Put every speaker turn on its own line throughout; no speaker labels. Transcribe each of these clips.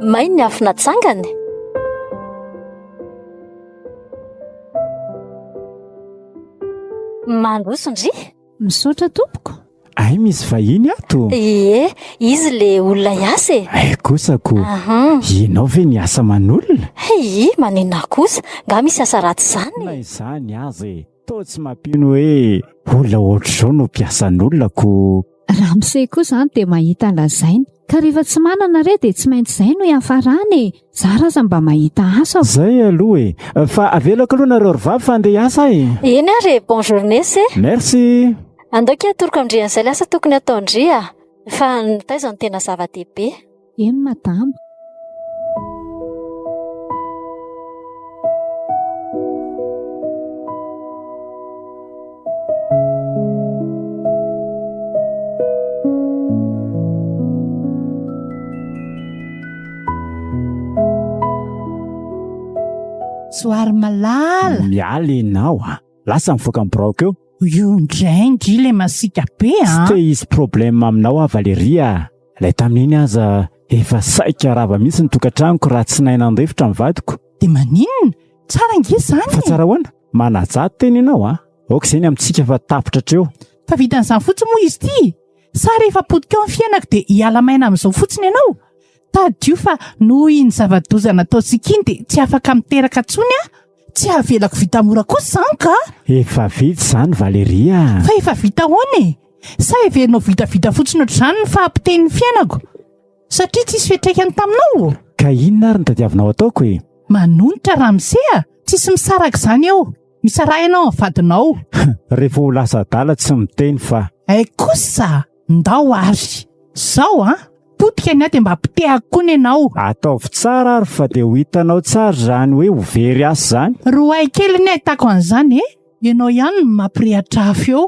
May ny afo natsangany. Mandroso ndry.
Misaotra tompoko.
Hay misy vahiny ato?
Ie, izy le olona hiasa e.
Hay kosa ko. Ianao ve niasa aman'olona?
Hi, maninona kosa? Nga misy asa ratsy izany
Na
e?
izany aza e, toa tsy mampino hoe olona ohatr'izao no mpiasan'olona ko.
Ramose koa izany dia mahita lazaina. Ka rehefa tsy manana re dia tsy maintsy izay no hiafarana e! Zara aza mba mahita asa.
Zay aloha e! Fa avelako aloha nareo ry vavy fa andeha hiasa e!
Eny ary e, bon journée se!
Merci!
Andao kia atoroko amin-dry an'izay le asa tokony hataon-dry a! Fa ny mitaiza no tena zava-dehibe.
Eny madama.
Soary malala.
Miala ianao a! Lasa mivoaka ny biraoko eo.
Io indray ndry le masiaka be a!
Tsy te hisy problème aminao aho Valérie a! Ilay tamin'iny aza efa saika rava mihitsy ny tokantranoko raha tsy nahay nandefitra ny vadiko.
Dia maninona? Tsara ange izany
Fa
e!
tsara ahoana? Manaja tena ianao a! Aoka izay ny amintsika fa tapitra hatreo.
Fa vitan'izany fotsiny moa izy ity? Sa rehefa potika eo ny fiainako dia hiala maina amin'izao fotsiny ianao? Tadidio fa noho iny zava-doza nataontsika iny dia tsy afaka miteraka intsony aho. Tsy havelako vita mora kosa izany ka!
Efa vita izany Valérie a!
Fa efa vita ahoana e? Sa heverinao vitavita fotsiny ohatr'izany ny fahapotehin'ny fiainako? Satria tsisy fiantraikany taminao?
Ka inona ary no tadiavinao ataoko e?
Manonitra ramose a! Tsisy misaraka izany eo! Misaraha ianao amin'ny vadinao!
Rehefa ho lasa adala tsy miteny fa.
Hay kosa! Ndao ary! Zao an! Potika ny ahy dia mba potehako koa ny anao!
Ataovy tsara ary fa dia ho hitanao tsara izany hoe ho very asa izany!
Roahy kely ny ahitako an'izany e! Ianao ihany no mampirehatra afo eo.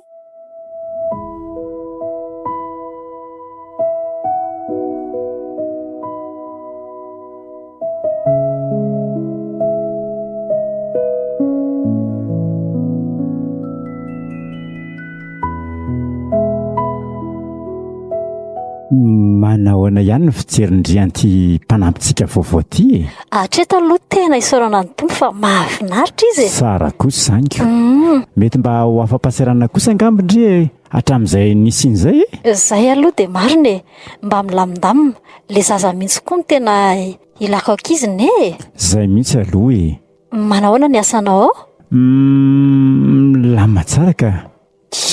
Manahoana ihany ny fijerin-dry an'ity mpanampintsika vaovao ity e?
Hatreto aloha tena isaorana ny Tompo fa mahafinaritra izy e!
Tsara kosa izany ko. Mety mba ho afa-pahasahiranana kosa angamba ndry e, hatramin'izay nisiany izay e?
Izay aloha dia marina e! Mba milamindamina. Le zaza mihitsy koa no tena ilako ankizy ne e!
Izay mihitsy aloha e!
Manahoana ny asanao ao?
Humm, milamina tsara ka.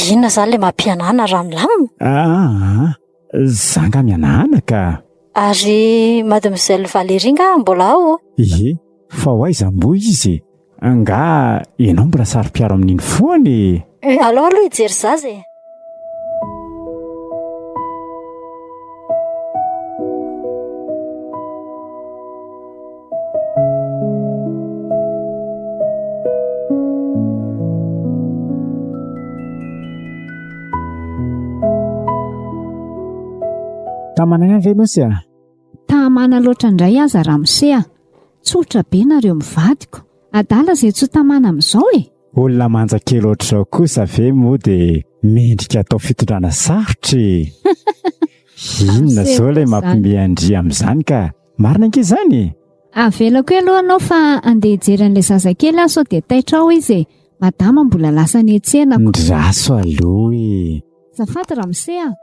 Inona izany le mampihanahana raha milamina?
Aa, za nga mihanahana ka.
Ary Mademoiselle Valérie nga mbola ao?
Ie, fa ho aiza moa izy e? Nga ianao mbola saro-piaro amin'iny foana e?
Alao aloha hijery zaza e!
Tamana ihany ve Nosy a?
Tamana loatra indray aza ramose a! Tsotra be nareo mivady ko! Adala izay tsy ho tamana amin'izao e!
Olona manja kely ohatr'izao kosa ve moa dia mendrika atao fitondrana sarotra e! Inona izao ilay mampiomehy an-dry amin'izany ka! Marina ange izany e!
Avelako eo aloha anao fa andeha hijery an'ilay zazakely aho sao dia taitra ao izy e! Madama mbola lasa niantsena ko.
Ndraso aloha e!
Azafady ramose a!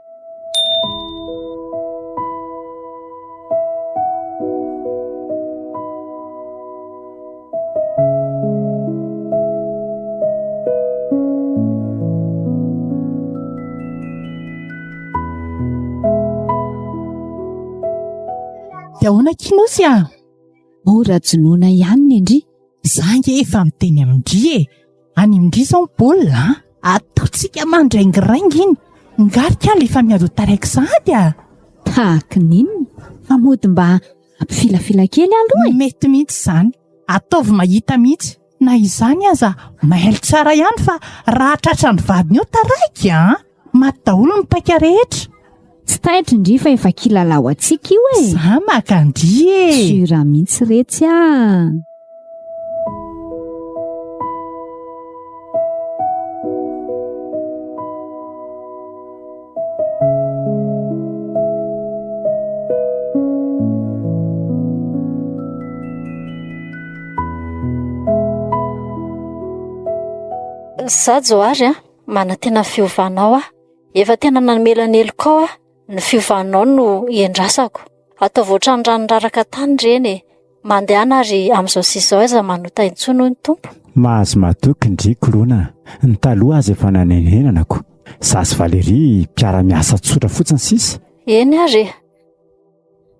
Dia ahoana akia Nosy a?
Mora jonoina ihany ny ndry.
Za ange efa miteny amin-dry e! Any amin-dry izao ny baolina an! Ataontsika mandraingiraingy iny! Ngarika ala efa miady ho taraiky sahady a!
Tahaky ny inona? Fa mody mba ampifilafila kely aloha e!
Mety mihitsy izany! Ataovy mahita mihitsy! Na izany aza mailo tsara ihany fa raha tratran'ny vadiny eo taraiky an! Maty daholo ny paika rehetra.
Tsy taitra ndry fa efa kilalao antsika io e!
Za maka ndry e!
Sur mihitsy retsy ah!
Za Johary a, manantena ny fiovanao aho. Efa tena namela ny helokao aho, ny fiovanao no iandrasako. Ataovy ohatran'ny rano raraka tany ireny e. Mandehana ary amin'izao sy izao aiza manota intsony hoy ny Tompo.
Mahazo matoky ndry Koloina, ny taloha aza efa nanenenana ko. Za sy Valérie mpiara-miasa tsotra fotsiny sisa.
Eny ary e.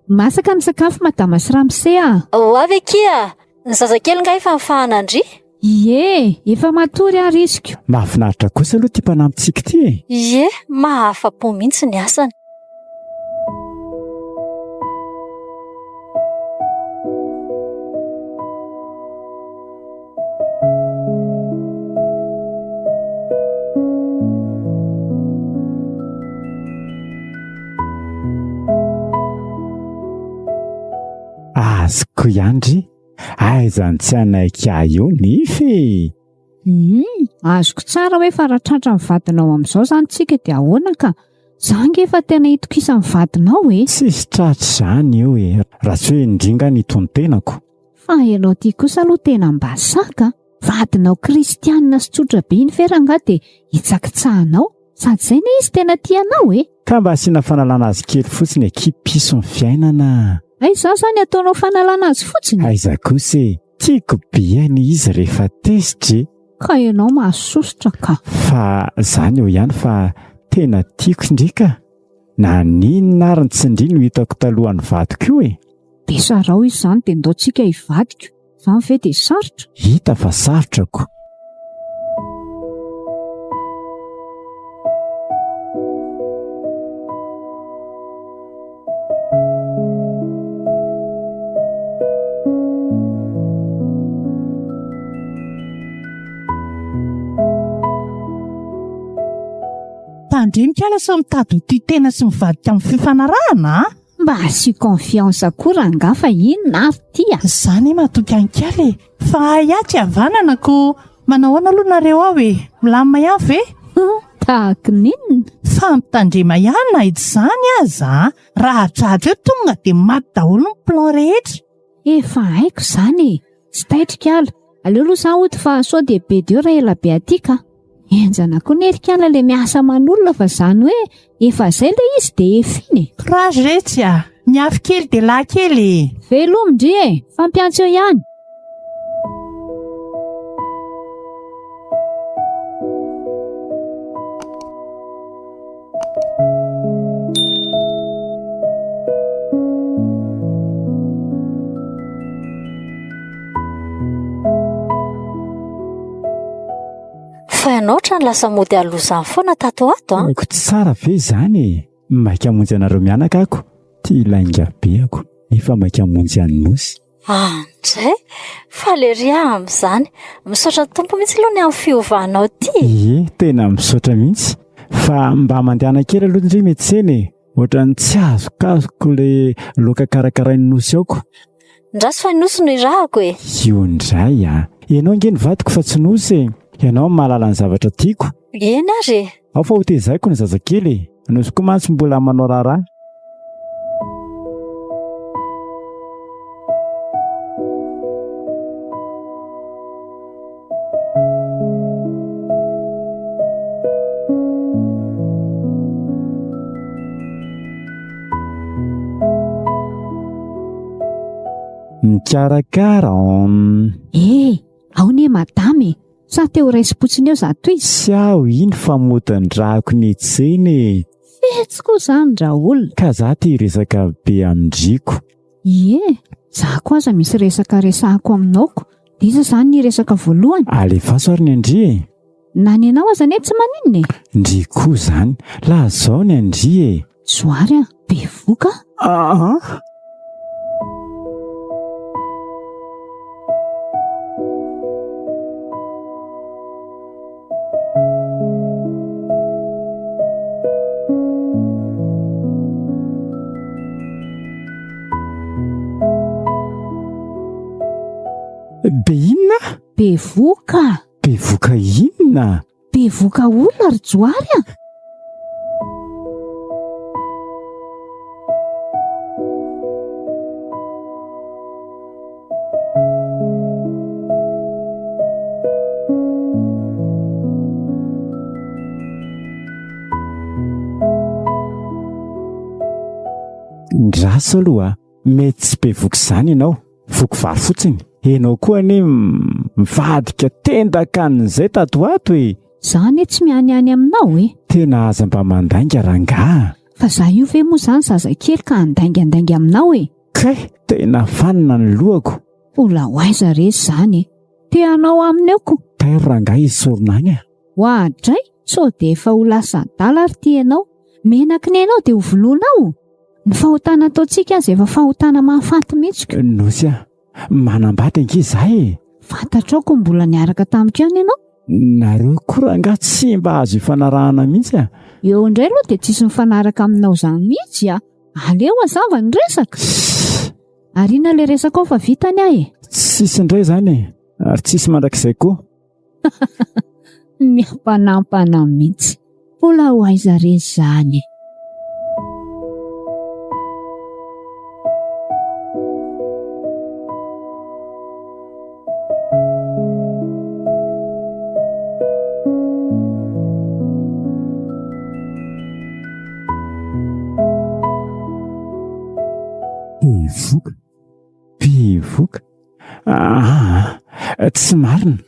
Masaka ny sakafo madama sy ramose a!
Ho avy akia! Ny zazakely nga efa mifahana ndry?
Ie, efa matory ary izy ko.
Mahafinaritra kosa aloha ity mpanampy-tsiky ity e!
Ie, mahafa-po mihitsy ny asany.
Azoko ihany ry. Aiza ny tsy hanaiky ahy eo nefa e!
Hum, azoko tsara hoe fa raha tratra ny vadinao amin'izao izany tsika dia ahoana ka? Za ange efa tena itokisan'ny vadinao e!
Tsisy tratra izany eo e! Raha tsy hoe ndry nga ny tontenako.
Fa ianao ty kosa aloha tena mba saka a! Vadinao kristianina sy tsotra be iny ve rangahy dia hitsakitsahanao? Sady izay ne izy tena tia anao e!
Ka mba asiana fanalana azy kely fotsiny akia piso ny fiainana a!
Aiza aho izany ataonao fanalana azy fotsiny?
Aiza kosa e! Tiako be anie izy rehefa tezitra e!
Ka ianao mahasosotra ka!
Fa zany eo ihany fa tena tiako ndry ka! Na n'inona ary ny tsindry no hitako talohan'ny vadiko io e!
Dia sarao izy izany dia ndao tsika hivadika. Izany ve dia sarotra?
Hita fa sarotra ko!
Tandremo kala sao mitady ho tia tena sy mivadika amin'ny fifanarahana a!
Mba asio confiance koa rangaha fa inona ary ty a!
Za anie matoky an'i kala e! Fa ahy atsy havanana ko! Manao ahoana aloha nareo ao e? Milamina ihany ve?
Tahaky ny inona?
Fa mitandrema ihany na izany aza a! Raha hajajo eo tonga dia maty daholo ny plan rehetra!
Efa haiko izany e! Tsy taitra ikala. Aleo aloha za hody fa sao dia bedy eo raha ela be aty ka. Henjana koa ne ry kala le miasa aman'olona fa zany hoe efa zay le izy de efa iny e.
Courage retsy a! Miafy kely dia lahy kely e!
Veloma ndry e! Fampiantso eo ihany.
Fa ianao otrany lasa mody halozany foana tato ho ato an!
Haiko tsara ve izany e! Maika hamonjy anareo mianaka ako, tia lainga be ako, nefa maika hamonjy an'i Nosy.
Andray, faly ery aho amin'izany. Misaotra ny Tompo mihitsy aloha ny amin'ny fiovanao ity e.
Ie, tena misaotra mihitsy. Fa mba mandehana kely aloha ndry metsena e. Ohatran'ny tsy azokazoko ilay loaka karakarain'i Nosy aoko.
Ndraso fa i Nosy no irahako e.
Io indray a! Ianao ange ny vadiko fa tsy Nosy e. Ianao no mahalala ny zavatra tiako.
Eny ary e.
Ao fa hotezaiko ny zazakely e. Nosy koa mantsy mbola manao raharaha. Mikarakara an.
Eh, ao anie madama e. Sa te ho raisim-potsiny eo za toizy?
Tsy aho iny fa modin-drako ny tsena e.
Fetsy koa zany raolona.
Ka za te hiresaka be amin-driko.
Ie, za koa aza misy resaka resahako aminao ko. Dia iza zany ny hiresaka voalohany?
Alefaso ary ny an-dry e.
Na ny anao aza anie tsy maninona e.
Ndry koa zany. Lazao ny an-dry e.
Johary a, bevoka
a. Aa! Be inona?
Bevoka.
Bevoka inona?
Bevoka olona ry Johary a!
Andraso aloha a! Mety tsy bevoka izany ianao, voky vary fotsiny. Ianao koa anie mivadika tendaka an'izay tato ho ato e!
Za anie tsy mianiany aminao e!
Tena aza mba mandainga rangaha!
Fa za io ve moa zany zazakely ka handaingandainga aminao e!
Kay! Tena fanina ny lohako!
Mbola ho aiza re izany e! Te hanao aminy eo ko!
Tairo rangaha izy sorona agny a!
Oadray! Sao dia efa ho lasa adala ary ity ianao? Menaky ny ainao dia ho vonoinao? Ny fahotana ataontsika aza efa fahotana mahafaty mihitsy ko!
Nosy a! Manambady ange za e!
Fantatrao ko mbola niaraka tamiko ihany ianao?
Nareo koa rangaha tsy mba azo ifanarahana mihitsy a!
Eo indray aloha dia tsisy mifanaraka aminao izany mihitsy a! Aleo hazava ny resaka! Ary inona ilay resakao fa vita ny ahy e!
Tsisy indray izany e! Ary tsisy mandrakizay koa!
Miampanampana mihitsy. Mbola ho aiza re izany e?
Bevoka, bevoka. Aa, tsy marina,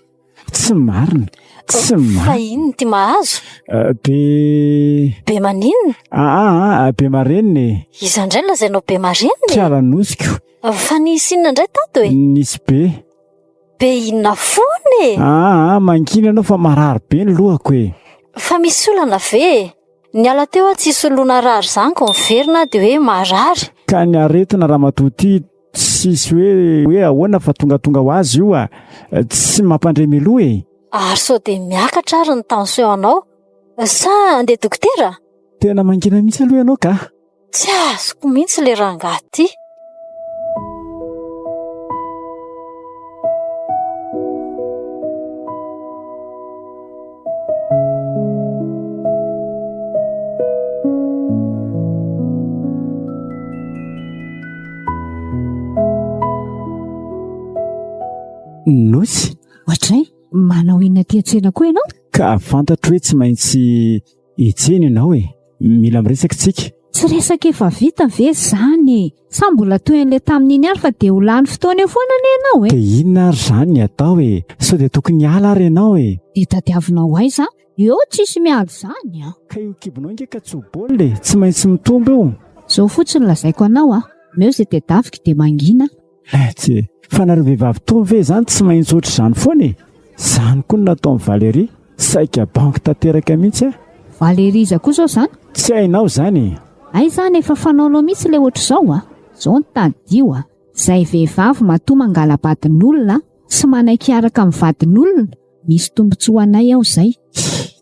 tsy marina, tsy marina.
Fa inona ity mahazo?
Eh, be.
Be maninona?
Aa, be marenina e.
Iza indray no lazainao be marenina e?
Kiala nosiko.
Fa nisy inona indray tato e?
Nisy be.
Be inona foana e?
Aa, mangina ianao fa marary be ny lohako e.
Fa misy olana ve e? Niala teo aho tsy hisoloana rary izany ko miverina aho dia hoe marary.
Ka ny aretina ramatoa ity tsisy hoe hoe ahoana fa tongatonga ho azy io a! Tsy mampandre mialoha e!
Ary sao dia miakatra ary ny tension anao? Sa andeha dokotera?
Tena mangina mihitsy aloha ianao ka!
Tsy azoko mihitsy ilay rangahy ity.
Nosy.
Ohatray, manao inona aty an-tsena koa ianao?
Ka fantatro hoe tsy maintsy hetsehina ianao e. Mila miresaka tsika.
Tsy resaka efa vita ve izany e? Sa mbola toy an'ilay tamin'iny ihany fa dia ho lany fotoana eo foana anie ianao e?
Dia inona ary izany ny atao e? Sao dia tokony hiala ary ianao e?
Dia tadiavinao aiza? Eo tsisy miady izany an!
Ka io kibonao ange ka tsy ho baolina e! Tsy maintsy mitombo io.
Izao fotsiny lazaiko anao an! Omeo izay tedaviko dia mangina.
Letsy e! Fa nareo vehivavy tony ve izany tsy maintsy ohatr'izany foana e? Izany koa no nataon'i Valérie, saika banky tanteraka mihitsy aho.
Valérie iza koa izao izany?
Tsy hainao izany e!
Hay izany efa fanaonao mihitsy ilay ohatr'izao a! Izao no tadidio a! Izay vehivavy matoa mangala-badin'olona sy manaiky hiaraka amin'ny vadin'olona, Misy tombontsoa ho anay ao izay.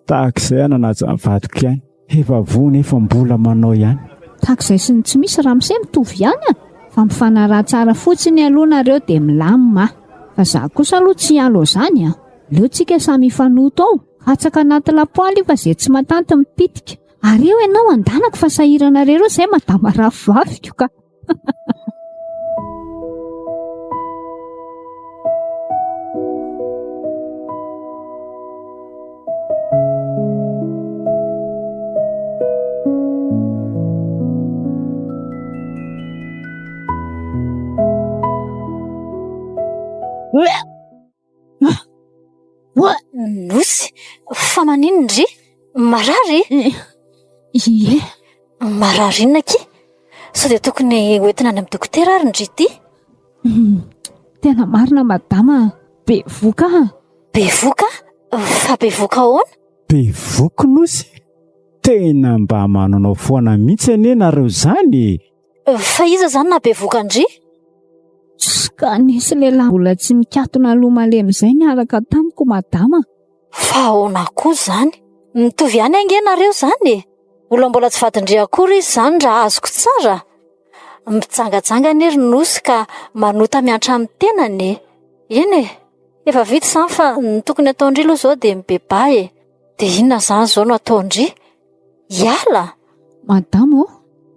Tahaka izay aho nanaja ny vadiko ihany. Efa voa nefa mbola manao ihany.
Tahaka izay sy ny tsy misy ramose mitovy ihany a! Fa mifanaraha tsara fotsiny aloha nareo dia milamina a! Fa za kosa aloha tsy hiala ao zany a! Aleo tsika samy hifanoto ao! Katsaka anaty lapoaly io fa ze tsy matanty mipitika! Ary eo ianao andanako fa sahirana rereo zay madama rahavaviko ka!
Nosy, fa maninona ndry? Marary?
Ie.
Marary inona akia? Sao dia tokony hoentina any amin'ny dokotera ary ndry ity?
Hmm, tena marina madama, bevoka aho.
Bevoka? Fa bevoka ahoana?
Bevoka Nosy? Tena mba manonao foana mihitsy anie nareo izany e!
Fa iza izany nahabevoka an-dry?
Ka nisy lehilahy mbola tsy nikatona aloha malemy izay niaraka tamiko madama.
Fa ahoana koa izany? Mitovy ihany ange nareo izany e! Olona mbola tsy vadin-dry akory izy izany raha azoko tsara. Mijangajanga anie ry Nosy ka manota miantra amin'ny tenany e! Eny e! Efa vita izany fa ny tokony ataon-dry aloha izao dia mibebaha e! Dia inona izany izao no ataon-dry? Hiala?
Madama ô,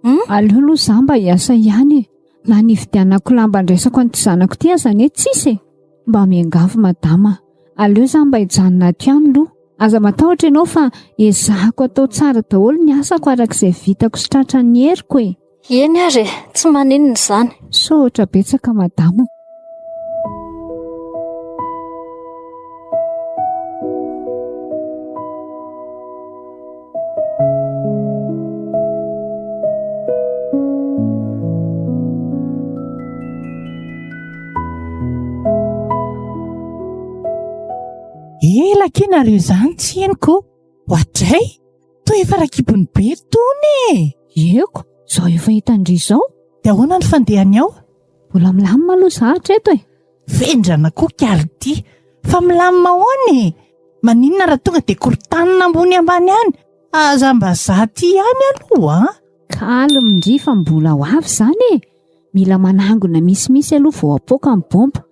Hmm?
aleo aloha za mba hiasa ihany e. Na ny hividianako lamba andraisako an'ity zanako ity aza anie tsisy e. Mba miangavy madama, aleo za mba hijanona ato ihany aloha. Aza matahotra ianao fa ezahako atao tsara daholo ny asako araka izay vitako sy tratran'ny heriko e.
Eny ary e, tsy maninona izany.
Misaotra betsaka madama.
Ela akia nareo izany tsy henoko. Oadray! Toa efa rakibon'ny be ry tony e!
Eko, izao efa hitan-dry izao.
Dia ahoana ny fandehany ao?
Mbola milamina aloha za hatreto e!
Vendrana koa kalo ity! Fa milamina ahoana e? Maninona raha tonga dia korontanina ambony ambany any? Aza mba za ty ihany aloha an!
Calme ndry fa mbola ho avy izany e! Mila manangona misimisy aloha vao apoaka ny bomba.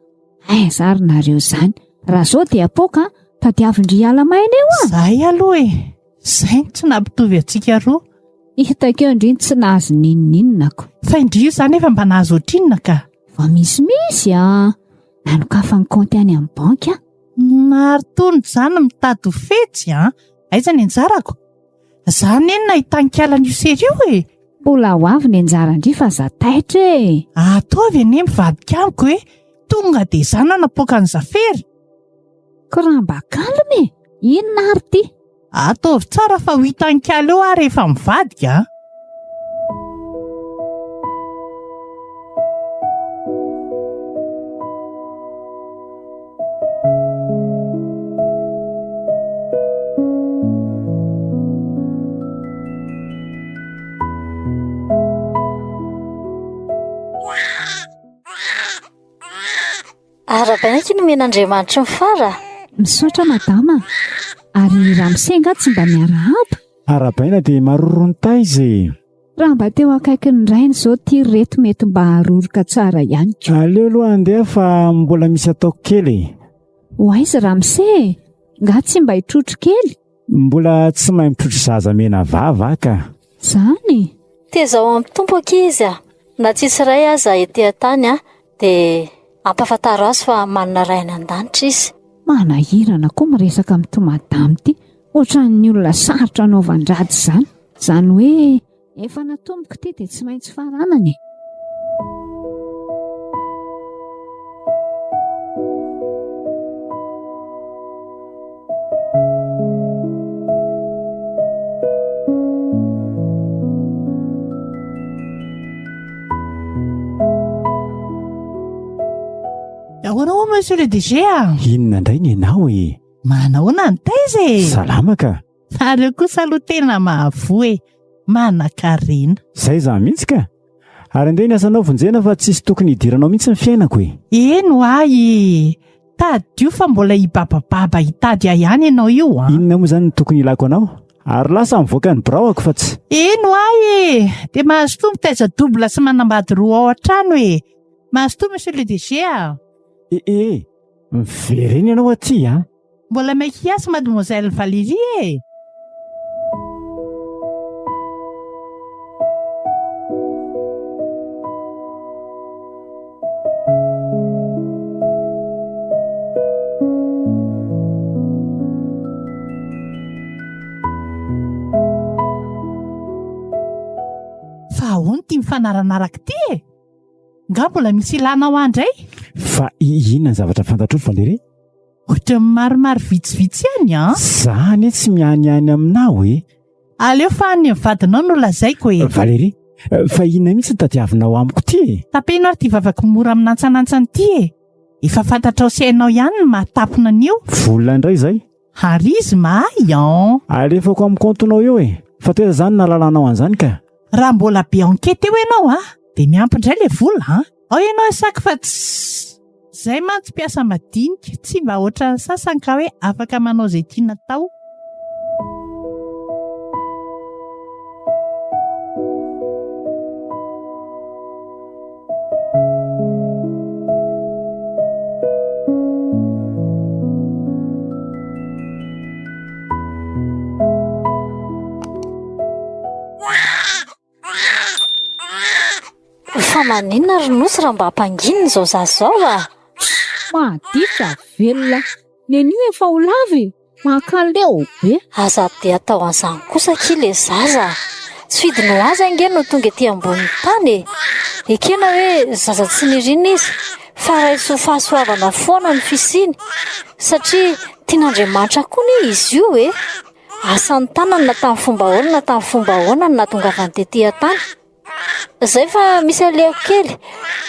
Aiza ary nareo izany? Raha zao dia apoaka an! Tadiavin-dry hiala maina eo an!
Zay aloha e! Zay no tsy nampitovy antsika roa.
Hitako eo ndry ny tsy nahazo n'inon'inona ko.
Fa indry io zany efa mba nahazo ohatrinona ka?
Vao misimisy an! Nanokafany kaonty any amin'ny banky aho.
Naritony zany mitady ho fetsy an! Aiza ny anjarako? Za anie no nahitan-kala an'io sery io e!
Mbola ho avy ny anjaran-dry fa za taitra e!
Ataovy anie mivadika amiko e! Tonga dia za no hanapoaka an'i Zafera!
Ko raha mba calme e! Inona ary ity?
Ataovy tsara fa ho hitan-kala eo aho rehefa mivadika a!
Arahabaina akia nomen'Andriamanitry ny fara.
Misaotra madama. Ary ramose angaha tsy mba miarahaba?
Arahabaina dia maroro ny taiza e.
Raha mba teo akaikin'ny rainy izao ity ry reto mety mba haroroka tsara ihany ko.
Aleo aloha handeha fa mbola misy ataoko kely e.
Ho aiza ramose e? Nga tsy mba hitrotro kely?
Mbola tsy mahay mitrotro zaza mena vava aho ka.
Zany?
Tezao amin'ny Tompo akia izy a! Na tsisy ray aza ety an-tany a, dia ampahafantaro azy fa manana ray any an-danitra izy.
Manahirana koa miresaka amin'ity madama ity, ohatran'ny olona sarotra anaovan-dratsy izany. Izany hoe efa natomboko ity dia tsy maintsy faranana e.
Ahoana ho'a monsieur le DG a?
Inona indray ny anao e?
Manahoana ny taiza e?
Salama ka.
Nareo kosa aloha tena mahavoa e! Manankarena.
Zay za mihitsy ka! Ary andeha ny asanao vonjena fa tsisy tokony hidiranao mihitsy ny fiainako e!
Eny ho ahy e! Tadidio fa mbola hibabababa hitady ahy ihany ianao io an!
Inona moa izany no tokony hilako anao? Ary lasa mivoaka ny biraoko fa tsy.
Eny ho ahy e! Dia mahazotoa mitaiza double sy manambady roa ao an-trano e! Mahazotoa monsieur le DG a!
E e! Miverena ianao aty an!
Mbola maika hiasa mademoiselle Valérie e! Fa ahoana ity mifanaranaraka ity e? Nga mbola misy ilana ho ahy indray?
Fa inona ny zavatra fantatrao Valérie?
Ohatran'ny maromaro vitsivitsy ihany an!
Za anie tsy mianiany aminao e!
Aleo fa any amin'ny vadinao no lazaiko e!
Valérie, fa inona mihitsy no tadiavinao amiko ity e?
Tapeno ary ity vavako mora minantsanantsana ity e! Efa fantatrao sy hainao ihany ny mahatapona an'io.
Vola indray izay?
Ary izy mahay an!
Alefako amin'ny kaontinao eo e! Fa taiza izany nahalalanao an'izany ka?
Raha mbola be enquête eo ianao an! Dia miampy indray ilay vola an! Ao ianao isaky fa tsy. Zay mantsy mpiasa madinika, tsy mba ohatran'ny sasany ka hoe afaka manao izay tiana atao.
Fa maninona ry Nosy raha mba ampanginina izao zaza izao a?
Maditra velona. Nenio efa ho lava e. Mankaleo be.
Aza dia atao an'izany kosa akia le zaza. Tsy fidiny ho azy ange no tonga ety ambonin'ny tany e! Ekena hoe zaza tsy nirina izy, fa raiso ho fahasoavana foana ny fisiany, satria tian'Andriamanitra koa anie izy io e! Asan'ny tanany na tamin'ny fomba ahoana na tamin'ny fomba ahoana no nahatongavany tety an-tany. Zay fa misy alehako kely.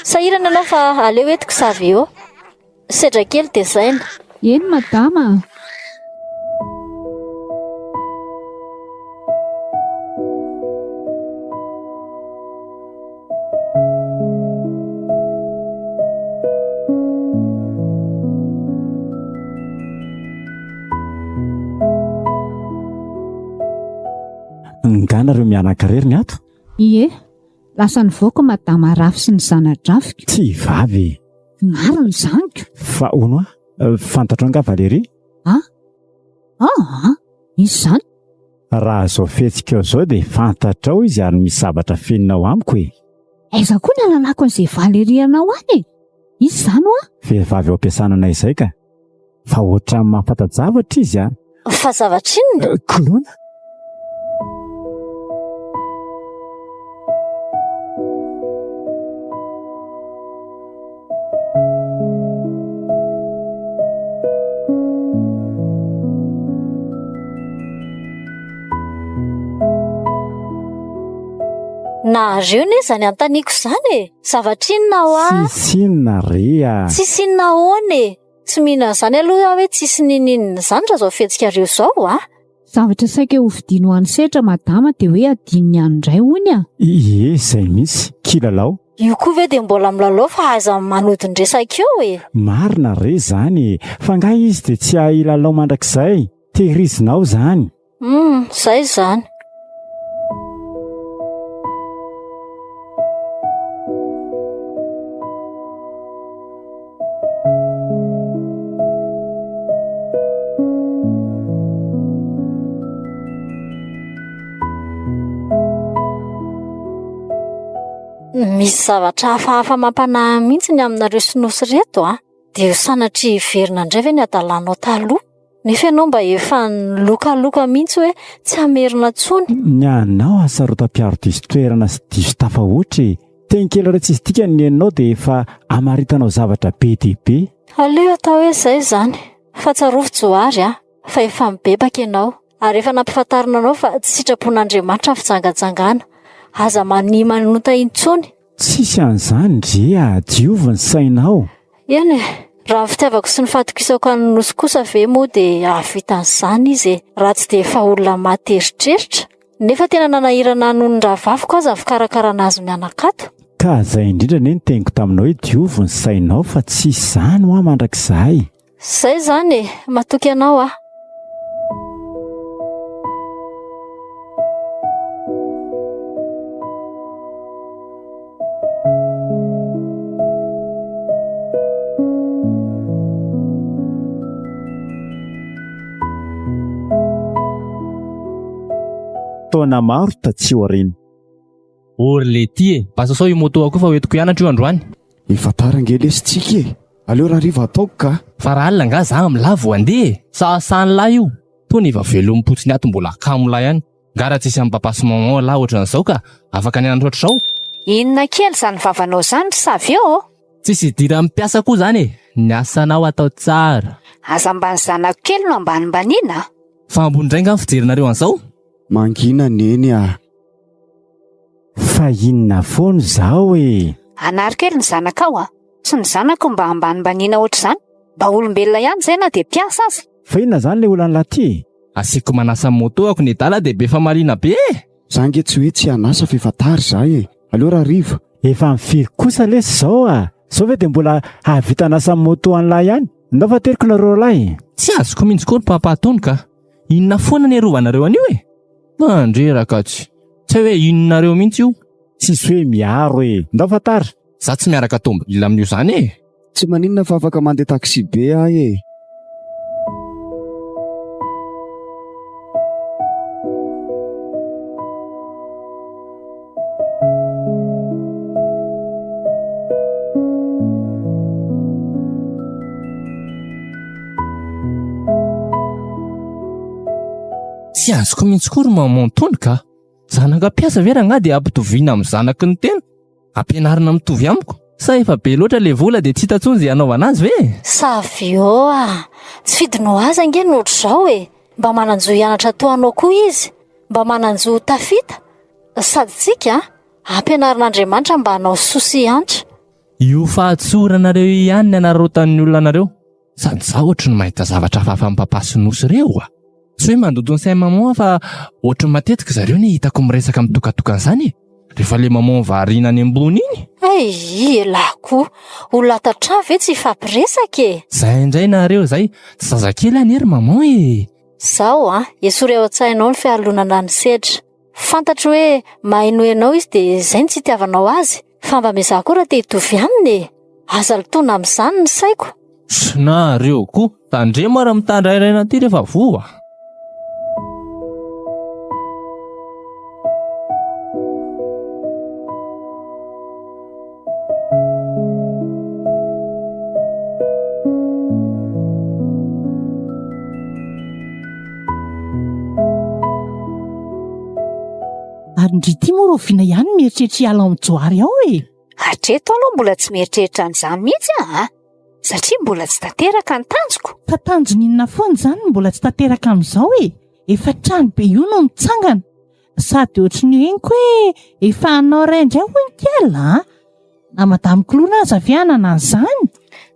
Sahirana ianao fa aleo entiko Savio. Sedra kely dia zaina.
Eny madama a.
Nga nareo mianaka irery ny ato?
Ie, lasa nivoaka madama Rafy sy ny zana-drafiko.
Tsy vavy e!
Marina izany ko!
Fa hono hoa, fantatrao angaha Valérie?
A? Aa! Iza izany?
Raha izao fihetsikao izao dia fantatrao izy ary misy zavatra afeninao amiko e!
Aiza koa ny alalako an'izay Valérie anao any e! Iza izany hoa?
Vehivavy ao am-piasana anay izay ka! Fa ohatran'ny mahafanta-javatra izy an!
Fa zavatra inona?
Kinoana?
Nareo ne izany anontaniako izany e! Zavatra inona hoa?
Tsisy inona re a!
Tsisy inona ahoana e! Tsy mino an'izany aloha aho hoe tsisy ninininona izany raha izao fihetsikareo izao a!
Zavatra saika hovidiany ho an'i Setra madama dia hoe adinony any indray hono a!
Ie, izay mihitsy, kilalao.
Io koa ve dia mbola milalao fa aiza manodin-dresaka eo e!
Marina re izany e! Fa angaha izy dia tsy hahay hilalao mandrakizay? Tehirizinao izany.
Hum, izay izany. Misy zavatra hafahafa mampanahy mihitsy ny aminareo sy Nosy ireto a! Dia ho sanatria hiverina indray ve ny hadalanao taloha? Nefa ianao mba efa nilokaloka mihitsy hoe tsy hamerina intsony.
Ny anao hasarotam-piaro diso toerana sy diso tafahoatra e! Teny kely iray tsisy dikany ny henonao dia efa amaritanao zavatra be dia be.
Aleo atao hoe izay izany, fa tsarovy Johary a, fa efa mibebaka ianao, ary efa nampifantarina anao fa tsy sitrapon'Andriamanitra ny fijangajangana. Aza mania manota intsony.
Tsisy an'izany ndry a! Diovy ny sainao.
Eny e! Raha ny fitiavako sy ny fahatokisako an'i Nosy kosa ve moa dia hahavita an'izany izy e! Raha tsy dia efa olona maty eritreritra. Nefa tena nanahirana noho ny rahavaviko aza ny fikarakarana azy mianakato.
Ka zay indrindra anie no teniko taminao hoe diovy ny sainao fa tsisy izany hoa mandrakizay.
Zay izany e! Matoky anao aho.
Taona maro tatsy aoriana.
O ry letia e! Mba sasao io moto ako fa hoentiko hianatra io androany.
Efa tara ange lesy tsika e! Aleo rahariva ataoko ka!
Fa raha alina angaha za amin'lah vao handeha e! Sahasahan'lah io! Toa ny efa velomim-potsiny ato mbola kamo lah ihany. Nga raha tsisy an'i papa sy maman lah ohatran'izao ka afaka nianatra ohatr'izao?
Inona kely izany vavanao izany ry Savio ô?
Tsisy idiran'ny mpiasa koa izany e! Ny asanao atao tsara.
Aza mba ny zanako kely no ambanimbaniana a!
Fa ambony indray nga ny fijerinareo an'izao?
Mangina neny a!
Fa inona foana izao e?
Anaro kely ny zanakao a! Tsy ny zanako mba ambanimbaniana ohatr'izany, mba olombelona ihany izay na dia mpiasa aza.
Fa inona izany ilay olan'i lahy ty e?
Asiako manasa moto ako nedala dia be famaliana be e!
Za ange tsy hoe tsy hanasa fa efa tara za e! Aleo rahariva.
Efa mifiry kosa lesy izao a! Izao ve dia mbola hahavita hanasa moto an'lahy ihany? Ndao fa teriko nareo roalahy e!
Tsy azoko mintsy koa ry papa tony ka! Inona foana ny arovanareo an'io e? Mandreraka tsy. Tsy hay hoe inonareo mihitsy io.
Tsisy hoe miaro e! Ndao fa tara!
Za tsy miaraka tomobile amin'io zany e!
Tsy maninona fa afaka mandeha taxi be aho e!
Tsy azoko mihitsy koa ry maman tony ka! Zanaka mpiasa ve rangahy dia ampitoviana amin'ny zanaky ny tena? Ampianarina mitovy amiko? Sa efa be loatra le vola dia tsy hita intsony izay hanaovana azy ve?
Savio a! Tsy fidiny ho azy ange ny ohatr'izao e! Mba manan-jo hianatra toa anao koa izy, mba manan-jo ho tafita. Sady tsika ampianarin'Andriamanitra mba hanao soa sy hiantra.
Io fahatsoranareo io ihany ny anararaotan'ny olona anareo. Sady za ohatry ny mahita zavatra hafahafa amin'ny papa sy nosy ireo a! Tsy hoe mandoto ny sain'i maman aho fa ohatry ny matetika zareo anie hitako miresaka mitokatokana izany e! Rehefa le maman variana any ambony iny.
Hay elah koa! Olona ato an-trano ve tsy hifampiresaka e!
Zay indray nareo zay! Tsy zazakely anie ry maman e!
Zao an! Esory ao an-tsainao ny fialonana ny sedra. Fantatro hoe mahay noho ianao izy dia izay no tsy itiavanao azy, fa mba miezaha koa raha te hitovy aminy e! Aza lotoina amin'izany ny saiko.
Nareo koa, tandremo ary mitandrairaina aty rehefa voa.
Ary ndry ity moa rahoviana ihany mieritreritra hiala ao amin'ny Johary ao e?
Hatreto aloha mbola tsy mieritreritra an'izany mihitsy aho a! Satria mbola tsy tanteraka ny tanjoko.
Fa tanjona inona foana izany no mbola tsy tanteraka amin'izao e? Efa trano be io no mitsangana. Sady ohatry ny henoko hoe efa hanao ray indray hono kely a! Na madame Clouna aza ve hanana an'izany?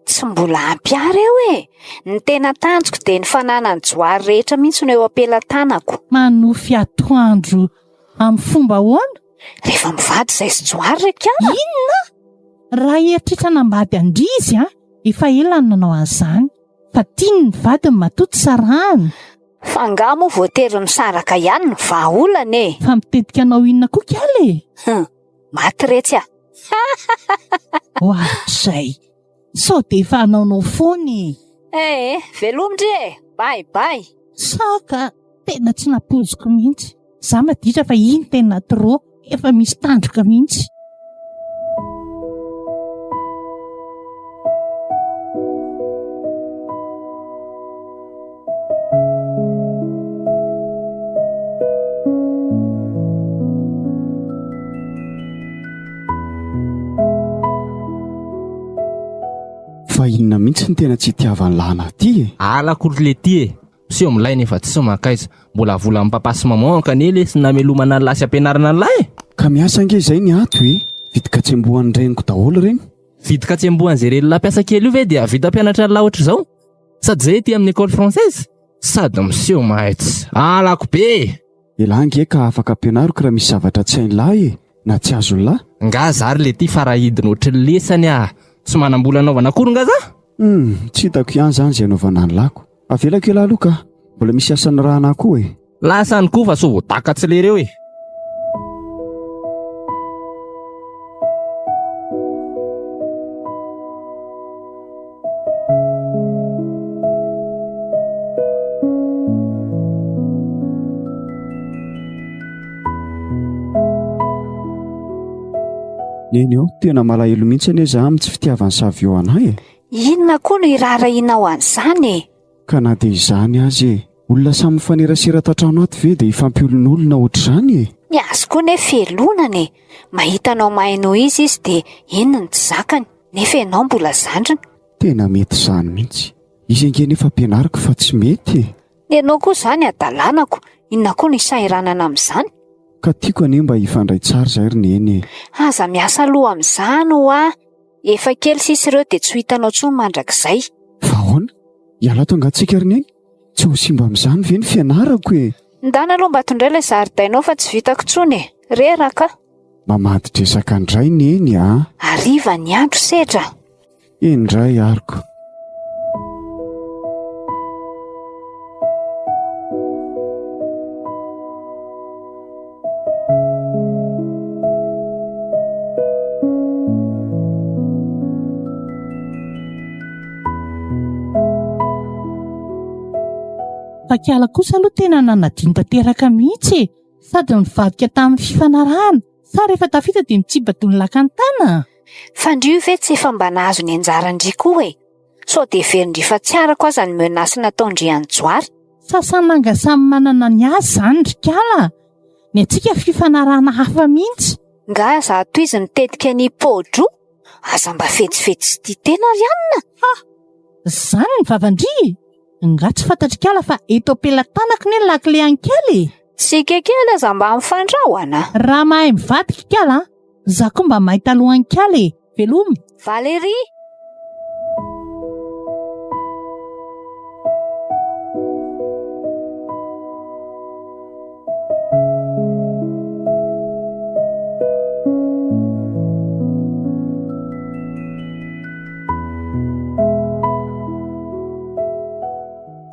Tsy mbola ampy ahy ireo e! Ny tena tanjoko dia ny fananan'i Johary rehetra mihitsy no eo am-pelatanako.
Manofy atoandro amin'ny fomba ahoana?
Rehefa mivady izay sy Johary ry kala.
Inona? Raha hieritreritra hanambady an-dry izy an, efa ela no nanao an'izany. Fa tiany ny vadiny matoa tsy sarahany.
Fa angaha moa voatery misaraka ihany ny vahaolana e?
Fa mitetika anao inona koa kala e?
Hum, maty retsy ah!
Ohatrizay! Sao dia efa hanaonao foana e?
Eh, veloma ndry e! Bye bye!
Saka, tena tsy nampoiziko mihitsy. Za maditra fa iny tena trop, efa misy tandroka mihitsy.
Fa inona mihitsy no tena tsy itiavan'i Lana aty e?
Alako ry letia e! Miseho milay nefa tsy mankaiza. Mbola volan'i papa sy maman ankane lesy namelomana an'lah sy ampianarana an'lah e!
Ka miasa ange izay ny ato e! Vidin-katsembohan'ny reniko daholo ireny.
Vidin-katsembohan'izay renilahy mpiasa kely io ve dia hahavita hampianatra an'lah ohatr'izao? Sady izay ety amin'ny école française? Sady miseho mahay tsy halako be e!
Elah ange ka afaka ampianariko raha misy zavatra tsy hain'lah e! Na tsy azon'lah.
Nga za ry letia farahidiny ohatry ny lesany ah! Tsy manam-bola anaovana akory nga za?
Humm, tsy hitako ihany zany izay anaovana an'lah ko. Avelako elah aloha ka! Mbola misy asa nirahana ahy koa e!
Lasa any koa fa sao voadaka tsy lery eo e!
Neny ô, tena malahelo mihitsy anie za amin'ny tsy fitiavan'i Savio anay e!
Inona koa no hiraharahianao an'izany e?
Ka na dia izany aza e! Olona samy mifanerasera tatrano ato ve dia hifampiolonolona ohatr'izany e?
Ny azy koa nefa fialonana e! Mahita anao mahay noho izy izy dia iny no tsy zakany, nefa ianao mbola zandriny.
Tena mety izany mihitsy. Izy ange nefa ampianariko fa tsy mety e!
Ny anao koa izany adalanako, inona koa no hisahiranana amin'izany?
Ka tiako anie mba hifandray tsara izay ry Neny e!
Aza miasa loha amin'izany ho'a! Efa kely sisa ireo dia tsy ho hitanao intsony mandrakizay.
Fa ahoana? Hiala ato angaha tsika ry Neny? Tsy ho simba amin'izany ve ny fianarako e?
Ndana aloha mba tondray ilay zaridaina ao fa tsy vitako intsony e! Reraka aho.
Mamadi-dresaka indray Neny a!
Hariva ny andro sedra.
Indray ariko.
Fa kiala kosa aloha tena nanadino tanteraka mihitsy e! Sady nivadika tamin'ny fifanarahana. Sa rehefa tafita dia mitsiba-doha ny lakan-tana?
Fa ndry io ve tsy efa mba nahazo ny anjaran-dry koa e? Sao dia heverin-dry fa tsy arako aza ny menace nataon-dry an'i Johary?
Sasananga samy manana ny azy izany ry kala a! Ny antsika fifanarahana hafa mihitsy.
Nga za toa izy mitetika ny pô-droa? Aza mba fetsifetsy sy tia tena ry anona!
Ha! Zany ny vavan-dry e! Nga tsy fantatr'i kala fa eto am-pelatanako ne ny lakile an'i kala e!
Tsika kely aza mba mifandrahona!
Raha mahay mivadika i kala an! Za koa mba mahay talohan'i kala e! Veloma!
Valérie!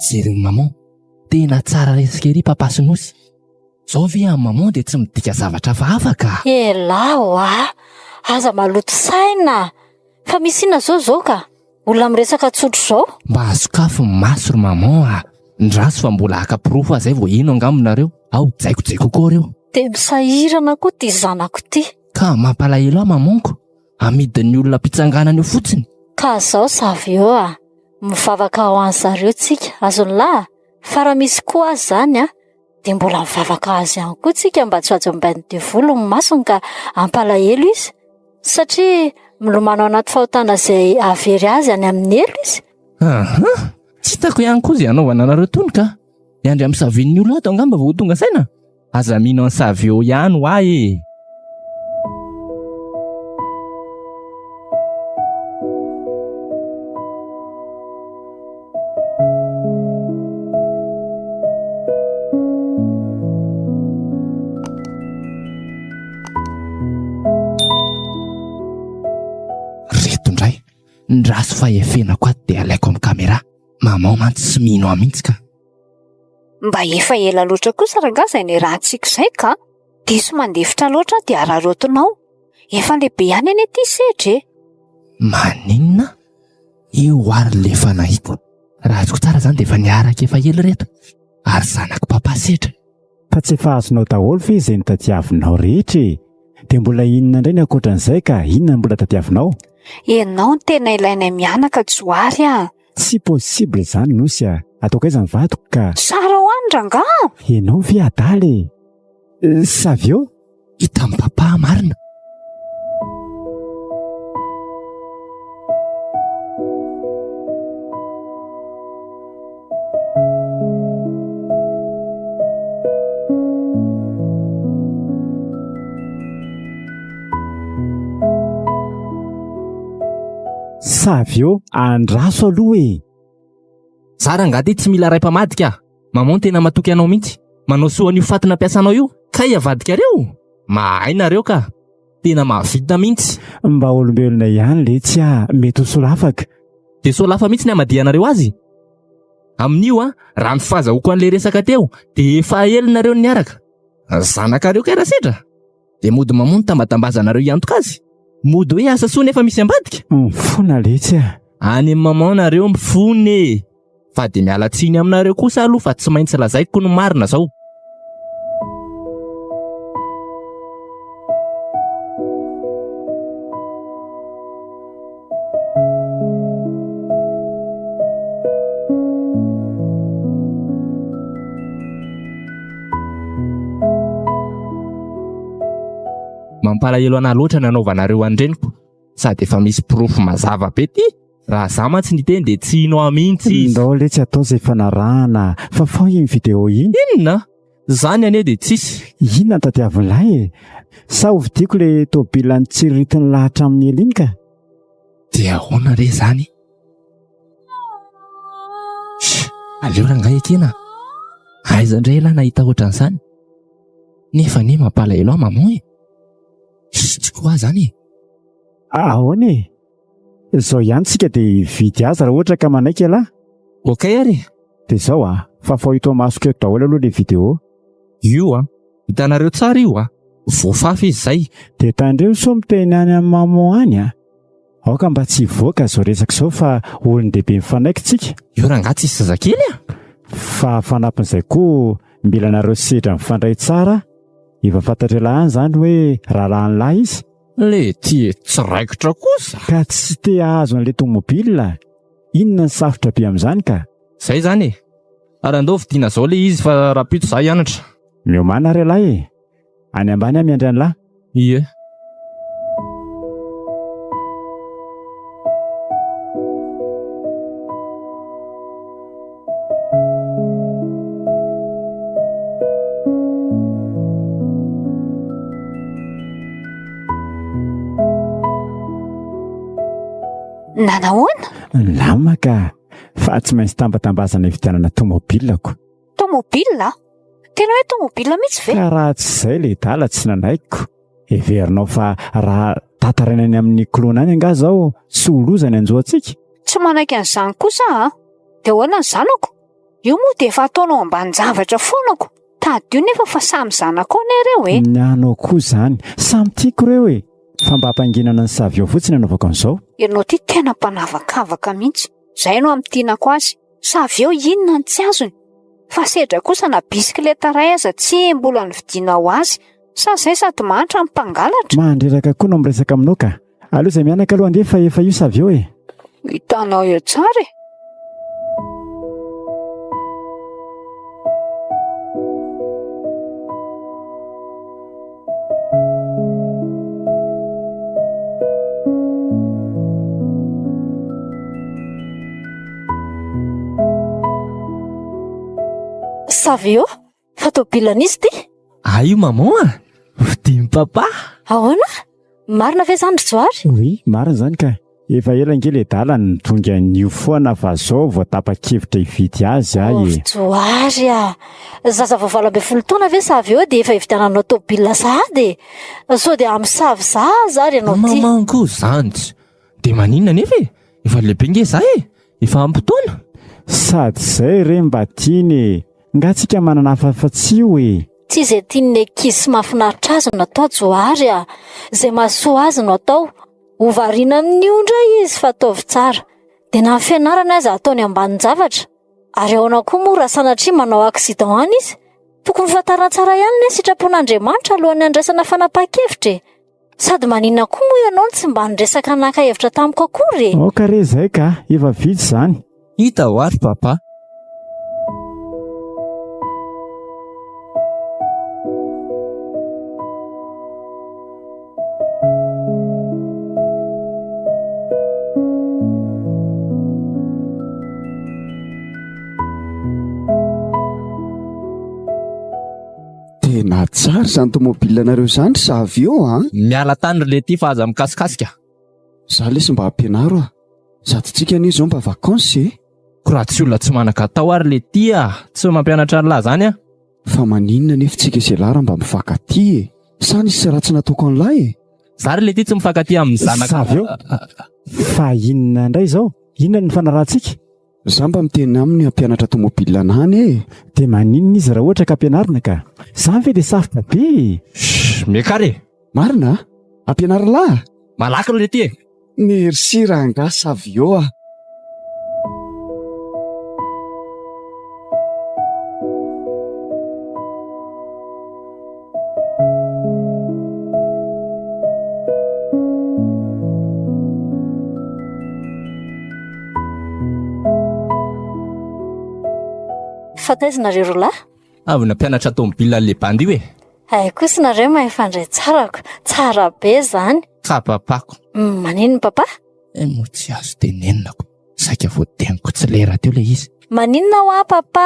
Jeren'i maman, tena tsara resaka ery papa sy nosy. Zao ve amin'ny maman dia tsy midika zavatra hafahafa ka?
Elah oa! Aza maloto saina! Fa misy inona zao zao ka? Olona miresaka tsotra izao?
Mba sokafy ny maso ry maman a! Ndraso fa mbola haka porofo aho zay vao hino angamba nareo. Ao jaikojaiko koa reo.
Dia misahirana koa ty zanako ty.
Ka mampalahelo ahy maman-ko. Amidin'ny olona am-pitsanganana eo fotsiny.
Ka zao Savio a! Mivavaka ho an'zareo tsika, azon'lah? Fa raha misy koa aza zany a! Dia mbola mivavaka azy ihany koa tsika mba tsy ho ajambain'ny devoly ny masony ka hampalahelo izy. Satria milomano ao anaty fahotana izay hahavery azy any amin'ny helo izy.
Aha! Tsy hitako ihany koa izay hanaovana anareo tony ka! Miandry amin'ny savin'ny olona ato angamba vao ho tonga saina? Aza mino an'i Savio ihany hoa e! Reto indray, ndraso fa efenako ato dia alaiko amin'ny caméra. Maman mantsy tsy mino ahy mihitsy ka.
Mba efa ela loatra kosa rangaha izay niarahantsika izay ka. Diso mandefitra loatra aho dia araraotinao. Efa lehibe ihany anie ity sedra e.
Maninona? Io ary le efa nahita. Raha azoko tsara zany dia efa niaraka efa ela ireto. Ary zanak'i papa sedra.
Fa tsy efa azonao daholo ve izay notadiavinao rehetra e? Dia mbola inona indray ny ankoatran'izay ka inona no mbola tadiavinao?
Ianao no tena ilainay mianaka Johary a!
Tsy possible izany Nosy a! Ataoko aiza ny vadiko ka?
Tsara ho any rangaha!
Ianao ve adala e? Savio?
Hitan'i papa marina.
Savio, andraso aloha e!
Za rangahy ty tsy mila ray mpamadika a! Maman tena matoky anao mihitsy. Manao soa an'io faty nampiasanao io. Kay avadikareo? Mahay nareo ka. Tena mahavita mihitsy.
Mba olombelona ihany letsy ah, mety ho solafaka.
Dia solafa mihitsy ny hamadihanareo azy? Amin'io an, raha ny fahazahoako an'ilay resaka teo dia efa ela nareo no niaraka. Zanakareo kay Rasedra? Dia mody mamono tambatambazanareo hiantoka azy? Mody hoe asa soa nefa misy ambadika?
Mifona letsy ah.
Any amin'ny maman nareo mifona e! Fa dia miala tsiny aminareo kosa aloha fa tsy maintsy lazaiko ny marina zao. Mampalahelo anah loatra ny anaovanareo an-dreniko sady efa misy porofo mazava be ty. Raha za mantsy niteny dia tsy hino ahy mihitsy izy.
Ndao letsy atao izay fanarahana fa fao iny video iny.
Inona? Zany anie dia tsisy.
Inona no tadiavin'lahy e? Sa hovidiako le tôbila nitsiriritin'lah hatramin'ny ela iny ka?
Dia ahoana re zany? Sh! Aleo rangahy ekena a! Aiza indray elah nahita ohatran'izany? Nefa anie mampalahelo ahy maman e! Sh! Tsy ko ahy zany e!
Ahoana e? Izao ihany tsika dia hividy azy raha ohatra ka manaiky ialahy.
Ok ary e!
Dia izao a, fafao eto amasoko eto daholo aloha ilay vidéo.
Io a! Hitanareo tsara io a! Voafafa izy izay.
Dia tandremo sao miteny any amin'ny maman any a! Aoka mba tsy hivoaka izao resaka izao fa olon-dehibe mifanaiky tsika.
Io rangahy tsisy zazakely a!
Fa fanampin'izay koa mila nareo sedra mifandray tsara, efa fantatr'ialahy any izany hoe rahalahin'ilahy izy.
Le ty tsy raikitra kosa.
Ka tsy te hahazo an'le tomobile? Inona ny sarotra be amin'izany ka?
Zay zany e! Ary andao vidiana zao le izy fa rahampitso za hianatra.
Miomàna ary ialahy e! Any ambany aho miandry an'lah.
Ie.
Nanahoana?
Nilamina ka. Fa tsy maintsy tambatambazana hividianana tomobilako.
Tomobile? Tena hoe tomobile mihitsy ve?
Ka raha tsy izay le dala tsy nanaikiko. Heverinao fa raha tantaraina any amin'ny clone any angaha izao tsy ho loza ny hanjo antsika?
Tsy manaiky an'izany kosa aho an! Dia ahoana ny zanako? Io moa dia efa ataonao ambanin-javatra foana ko! Tadidio nefa fa samy zanakao anie ireo e!
Ny anao koa izany! Samy tiako ireo e! Fa mba hampanginana an'i Savio fotsiny anaovako an'izao.
Ianao ity tena mpanavakavaka mihitsy! Izay no hamintinako azy. Sa avy eo inona no tsy azony? Fa sedra kosa na bisikileta iray aza tsy mbola novidiana ho azy. Sa izay sady mahantra no mpangalatra?
Mandreraka koa no miresaka aminao ka. Aleo izay mianaka aloha andeha fa efa io sa avy eo e.
Hitanao eo tsara e.
Savio, fa tobilan'iza ity?
Ahy io maman a! Vidian'i papa!
Ahoana? Marina ve izany ry Johary?
Oui, marina izany ka. Efa ela ange le dala no nitonga an'io foana fa zao vao tapa-kevitra hividy azy aho e.
Ry Johary a! Zaza vao 18 taona ve sa avy eo dia efa hividiananao tôbila sahady e? Sao dia hamosavy zaza ary ianao ity.
Maman koa zany tsy dia maninona anefa e! Efa lehibe nge za e! Efa ampy taona.
Sady zay re mba tiany e! Nga tsika manana hafa afa-tsy io e!
Tsy izay tian'ny ankizy sy mahafinaritra azy no atao Johary a! Izay mahasoa azy no atao. Ho variana amin'io indray izy fa ataovy tsara. Dia na ny fianarana aza ataony ambanin-javatra. Ary ahoana koa moa raha sanatria manao accident any izy? Tokony fantarina tsara ihany ny sitrapon'Andriamanitra alohan'ny handraisana fanapahan-kevitra e! Sady maninona koa moa ianao no tsy mba niresaka naka hevitra tamiko akory e?
Aoka re izay ka, efa vita izany.
Hita hoa ry papa.
Tena tsara izany tomobilanareo izany ry Savio a!
Miala tany ry Lety fa aza mikasikasika.
Za lesy mba ampianaro a! Sady tsika anie izao mba vacances e!
Ko raha tsy olona tsy manan-katao ary Lety a! Tsy mampianatra an'lah zany aho.
Fa maninona anefa tsika sy elah raha mba mifankatia e? Sa nisy ratsy nataoko an'lah e?
Za ry Lety tsy mifankatia amin'ny zanaka.
Savio, fa inona indray izao? Inona no nifanarahantsika?
Za mba miteny aminy hampianatra tomobile anah anie e!
Dia maninona izy raha ohatra ka ampianarina ka? Zany ve dia sarotra be e?
Shh, miakara e!
Marina a? Ampianaro lah?
Malaky ry Lety e!
Merci rangahy Savio a!
Fa taiza nareo roalahy?
Avy nampianatra tomobile an'le bandy io e.
Hay kosa nareo mahay mifandray tsara ko. Tsara be zany.
Ka papako.
Maninona papa?
Eh moa tsy azo tenenina ko. Saika voateniko tsy lera teo le izy.
Maninona hoa papa?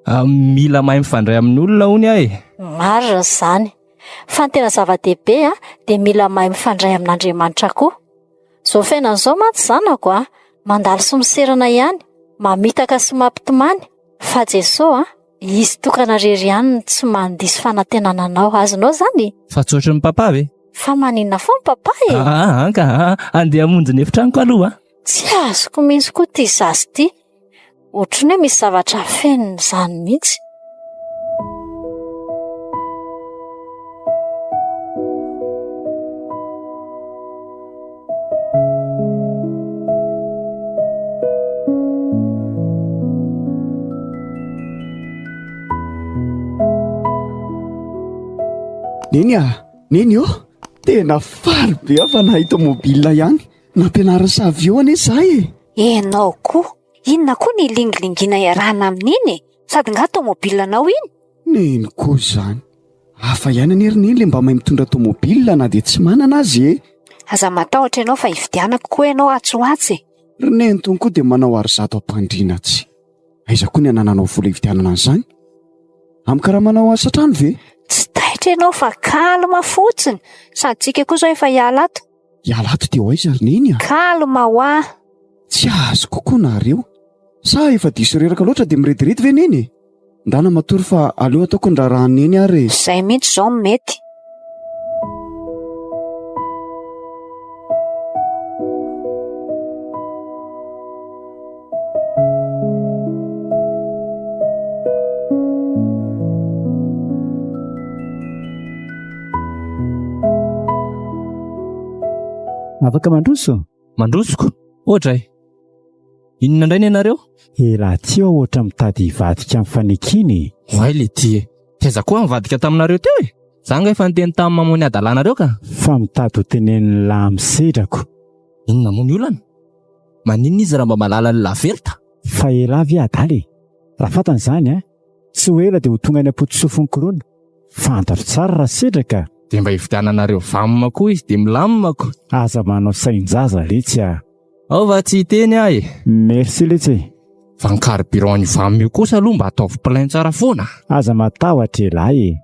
Ah, mila mahay mifandray amin'ny olona hono aho e.
Marina izany. Fa ny tena zava-dehibe a, dia mila mahay mifandray amin'Andriamanitra koa. Izao fiainana izao mantsy zanako a, mandalo sy miserana ihany, mamitaka sy mampitomany, fa Jesoa a, Izy tokana rery ihany no tsy mandiso fanantenana anao. Azonao izany?
Fa tsy ohatry ny papa ve?
Fa maninona foana papa e?
Aa, anka a, andeha hamonjy ny efitranoko aloha a.
Tsy azoko mihitsy koa ity zaza ity. Ohatry ny hoe misy zavatra afeniny izany mihitsy.
Neny a! Neny ô! Tena faly be aho fa nahay tomobile ihany. Nampianarin'i Savio anie za e!
Enao koa! Inona koa ny lingilingiana iarahana amin'iny e? Sady nga tomobilanao iny?
Neny koa izany. Hafa ihany anie ry neny le mba mahay mitondra tomobile na dia tsy manana aza e!
Aza matahotra ianao fa hividianako koa ianao atsy ho atsy e!
Ry neny tony koa dia manao arizato am-pandriana tsy. Aiza koa ny anananao vola hividianana an'izany? Amin'ny karamanao asa hatrany ve?
Tsy taitra ianao fa calme fotsiny! Sady tsika koa izao efa hiala ato.
Hiala ato dia ho aiza ry neny a?
Calme hoa!
Tsy azoko koa nareo. Sa efa diso reraka loatra dia mirediredy ve neny e? Ndana matory fa aleo ataoko ny raharahan'i neny ary e!
Izay mihitsy izao no mety.
Afaka mandroso?
Mandrosoko? Oadray! Inona indray ny anareo?
Elah ty aho ohatra mitady hivadika amin'ny fanekena e!
Oay le ty e! Taiza koa aho nivadika taminareo teo e! Za nga efa niteny tamin'ny mamoa ny hadalanareo ka!
Fa mitady ho tenenin'ny lahy amin'ny sedrako.
Inona moa ny olana? Maninona izy raha mba mahalala ny laverta?
Fa elah ve adala e! Raha fantany izany an! Tsy ho ela dia ho tonga any am-potosofin'ny koloina. Fantatro tsara raha sedra ka!
Dia mba hividiananareo vam koa izy dia milamina ko!
Aza manao sain-jaza letsy a!
Ao va tsy hiteny aho e!
Merci letsy e!
Fa ny carburant an'io vam io kosa aloha mba ataovy plein tsara foana!
Aza matahotra elahy e!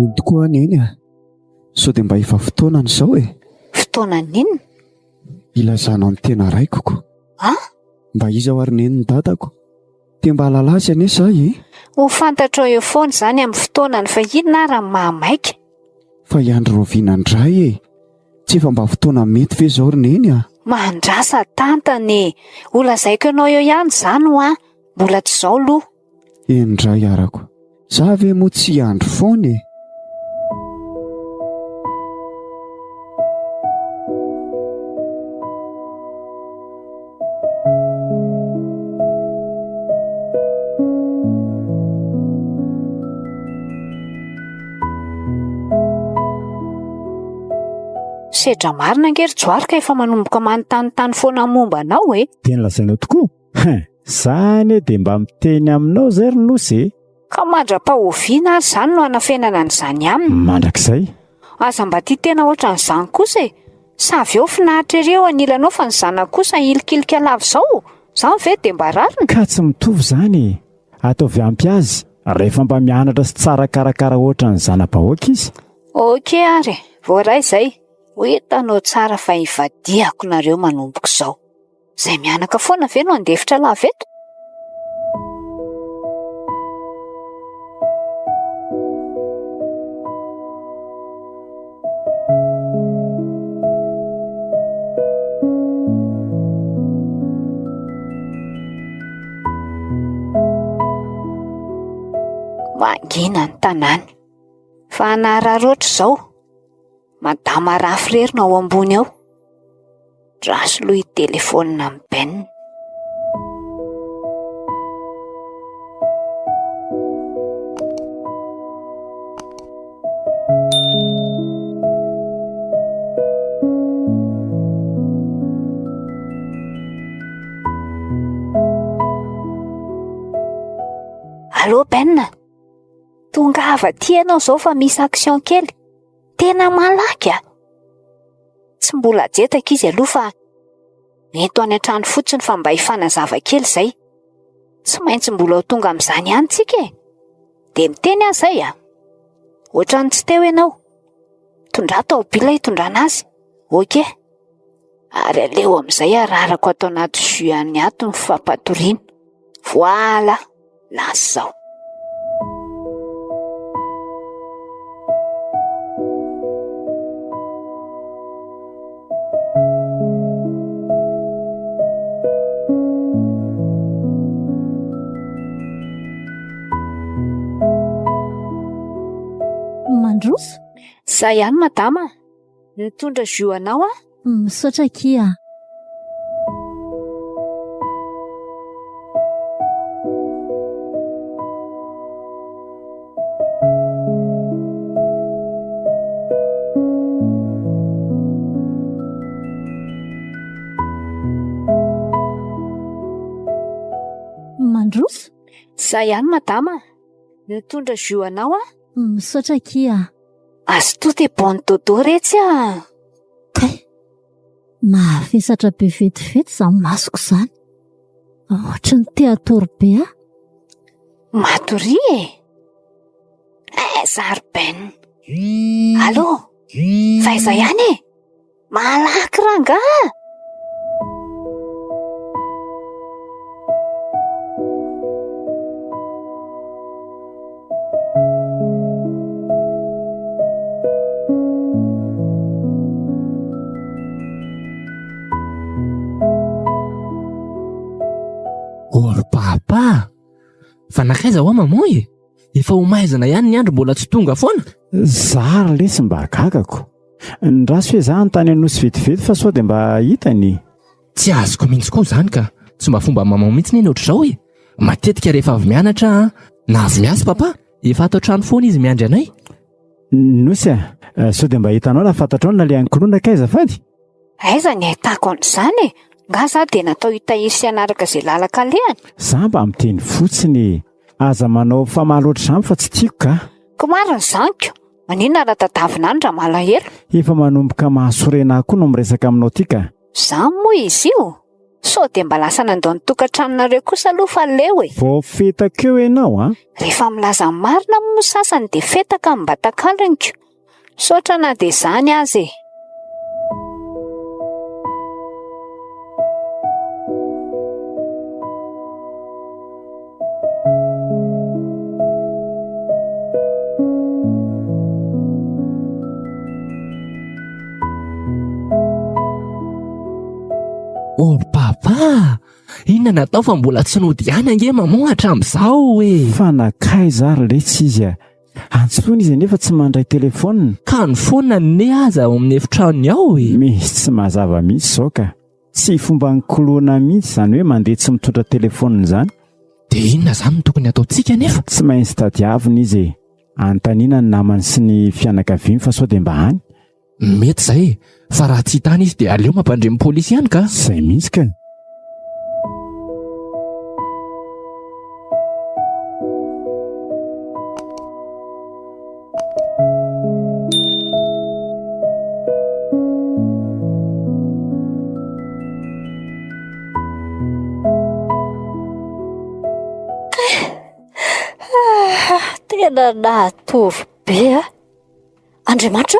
Iny tokoa anie iny a! Sao dia mba efa fotoanany izao e?
Fotoanan'ny inona?
Ilazanao ny tena raiko ko.
An?
Mba iza ho ary neny ny dadako? Te mba hahalala azy anie za e!
Ho fantatrao eo foana izany amin'ny fotoanany fa inona ary ny mahamaika?
Fa hiandry rahoviana indray e! Tsy efa mba fotoana mety ve izao ry neny a?
Mahandrasa tantana e! Ho lazaiko anao eo ihany izany hoa! Mbola tsy izao aloha.
Eny indray arako. Za ve moa tsy hiandry foana e!
Sedra marina ange ry Johary ka efa manomboka manontanintany foana momba anao e!
Teny lazainao tokoa? Hein! Za anie dia mba miteny aminao zay ry Nosy e!
Ka mandra-pahoviana ary izany no hanafenana an'izany aminy?
Mandrakizay.
Aza mba tia tena ohatran'izany kosa e! Sa avy eo finaritra ery eo anilanao fa ny zanako kosa hilikilika lava izao? Izany ve dia mba rariny?
Ka tsy mitovy izany e! Ataovy ampy azy rehefa mba mianatra sy tsara karakara ohatran'ny zana-bahoaka izy.
Ok ary e! Voaray izay. Ho hitanao tsara fa hivadihako nareo manomboka izao. Izay mianaka foana ve no handefitra lava eto? Mangina ny tanàna. Fa hanararaotra izao. Madama Rafy irery no ao ambony ao. Raso aloha hitelefaonina amin'i Ben. Allô Ben, tongava aty ianao izao fa misy action kely. Tena malaky a! Tsy mbola jetaka izy aloha fa ento any an-trano fotsiny fa mba hifanazava kely izay. Tsy maintsy mbola ho tonga amin'izany ihany tsika e! Dia miteny aho izay a! Ohatran'ny tsy teo ianao. Tondrà taobila hitondrana azy. Ok. Ary aleo amin'izay ararako ato anaty jus any ato ny fampatoriana. Voilà! Lasa izao.
Mandroso?
Zay ihany madama. Nitondra jus anao aho.
Misaotra akia a. Mandroso?
Zay ihany madama a! Nitondra jus anao aho.
Misaotra akia a!
Azotoa dia bon dodo retsy a!
Kay! Mavesatra be vetivety izany masoko izany. Ohatry ny te hatory be aho.
Matoria e! Aiza ary Ben? Allô? Fa aiza ihany e? Malaky rangaha!
Oh ry papa! Fa nankaiza hoa maman e? Efa ho maizina ihany ny andro mbola tsy tonga foana.
Za ry lesy mba gagako. Ndraso hoe za hanontany an'i Nosy vetivety fa sao dia mba hitany.
Tsy azoko mihitsy koa izany ka. Tsy mba fomba maman mihitsy anie ny ohatr'izao e. Matetika rehefa avy mianatra aho na avy miasa papa, efa ato an-trano foana izy miandry anay.
Nosy a, sao dia mba hitanao na fantatrao ny nalehan'i Koloina kay azafady?
Aiza ny ahitako an'izany e? Nga za dia natao hitahiry sy hanaraka izay lalan-kalehany?
Za mba miteny fotsiny e! Aza manao famaly ohatr'izany fa tsy tiako ka!
Ko marina izany ko! Maninona raha tadavina any raha malahelo?
Efa manomboka mahasorena ahy koa no miresaka aminao ty ka!
Zany moa izy io? Sao dia mba lasa nandao ny tokantranonareo kosa aloha fa leo e!
Vao fetaka eo ianao an!
Rehefa milaza ny marina moa ny sasany dia fetaka no mba takalony ko! Misaotra na dia izany aza e!
Oh ry papa! Inona no atao fa mbola tsy nody ihany ange maman hatramin'izao e!
Fa nankaiza ary letsy izy a! Antsoina izy anefa tsy mandray telefaonina.
Ka ny foana anie aza ao amin'ny efitranony ao e!
Misy tsy mazava mihitsy izao ka! Tsy fomban'ny koloina mihitsy izany hoe mandeha tsy mitondra telefaonina izany.
Dia inona izany no tokony hataontsika anefa?
Tsy maintsy tadiavina izy e! Anontaniana ny namany sy ny fianakaviany fa sao dia mba any.
Mety izay e! Fa raha tsy hita any izy dia aleo mampandre ny polisy ihany ka!
Izay mihitsy ka!
Tena nahatory be aho. Andriamanitra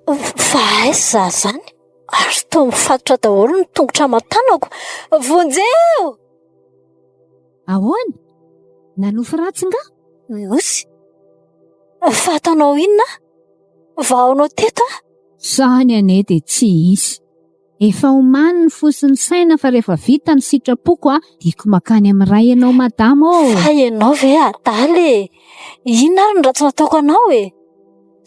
ô, fa aiza izaho izany? Ary toa mifatotra daholo ny tongotra aman-tanako. Vonjeo!
Ahoana? Nanofy ratsy nga?
Nosy? Fa ataonao inona aho? Vahaonao teto aho?
Izany anie dia tsy hisy. Efa omany ny fo sy ny saina fa rehefa vita ny sitrapoko a, diako makany amin'ny ray ianao madama ô!
Fa ianao ve adala e? Inona ary ny ratsy nataoko anao e?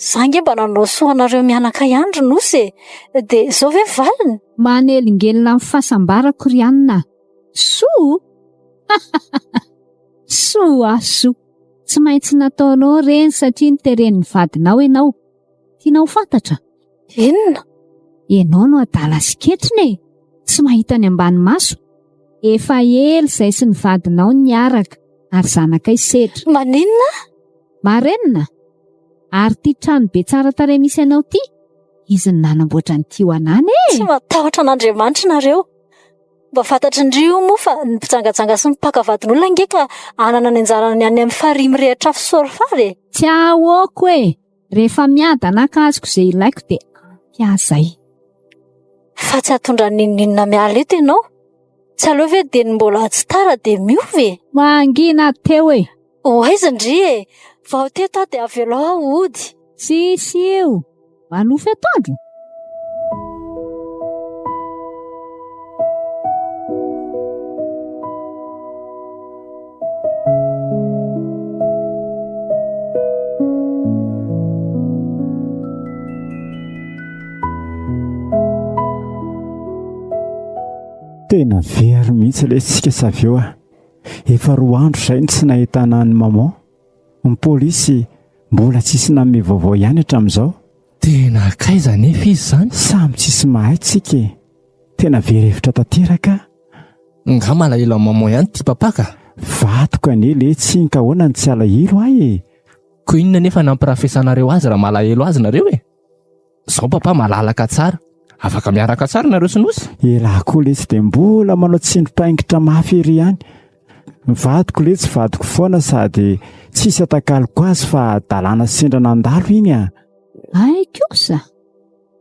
Za nge mba nanao soa anareo mianaka ihany ry Nosy e! Dia izao ve ny valiny?
Manelingelina ny fahasambarako ry anona a! Soa? Soa soa! Tsy maintsy nataonao ireny satria noteren'ny vadinao ianao. Tianao ho fantatra?
Inona?
Ianao no adala sy ketrina e! Tsy mahita ny ambany maso. Efa ela izay sy ny vadinao niaraka ary zanakay sedra.
Maninona?
Marenina? Ary ity trano be tsara tarehy misy anao ity, izy no nanamboatra an'ity ho anany e!
Tsy matahotra an'Andriamanitra nareo. Mba fantatry ndry io moa fa ny mpijangajanga sy ny mpaka vadin'olona ange ka hanana ny anjarany any amin'ny farihy mirehitra afo sy e!
Tsy ahoako e! Rehefa miadana ka azoko izay ilaiko dia ampy ahy izay.
Fa tsy hahatondra n'inon'inona miala eto ianao? Tsy aleo ve dia ny mbola tsy tara dia miova e?
Mangina teo e!
Ho aiza ndry e! Vao teto aho dia avelao aho hody.
Tsisy io! Manofy atoandro?
Tena very mihitsy ilay tsika Savio a. Efa roa andro izay no tsy nahitana an'i maman. Ny polisy mbola tsisy nanome vaovao ihany hatramin'izao.
Tena akaiza anefa izy izany?
Samy tsisy mahay tsika e! Tena very hevitra tanteraka aho.
Nga malahelo an'i maman ihany ty papa ka.
Vadiko anie letsy iny ka ahoana no tsy alahelo ahy e?
Ko inona anefa nampirafesanareo azy raha malahelo azy nareo e? Zao papa malalaka tsara. Afaka miaraka tsara nareo sy Nosy.
Elah koa letsy dia mbola manao tsindrim-paingitra mafy ery ihany. Ny vadiko letsy vadiko foana sady tsisy atakaloko azy fa hadalana sendra nandalo iny a!
Hay kosa!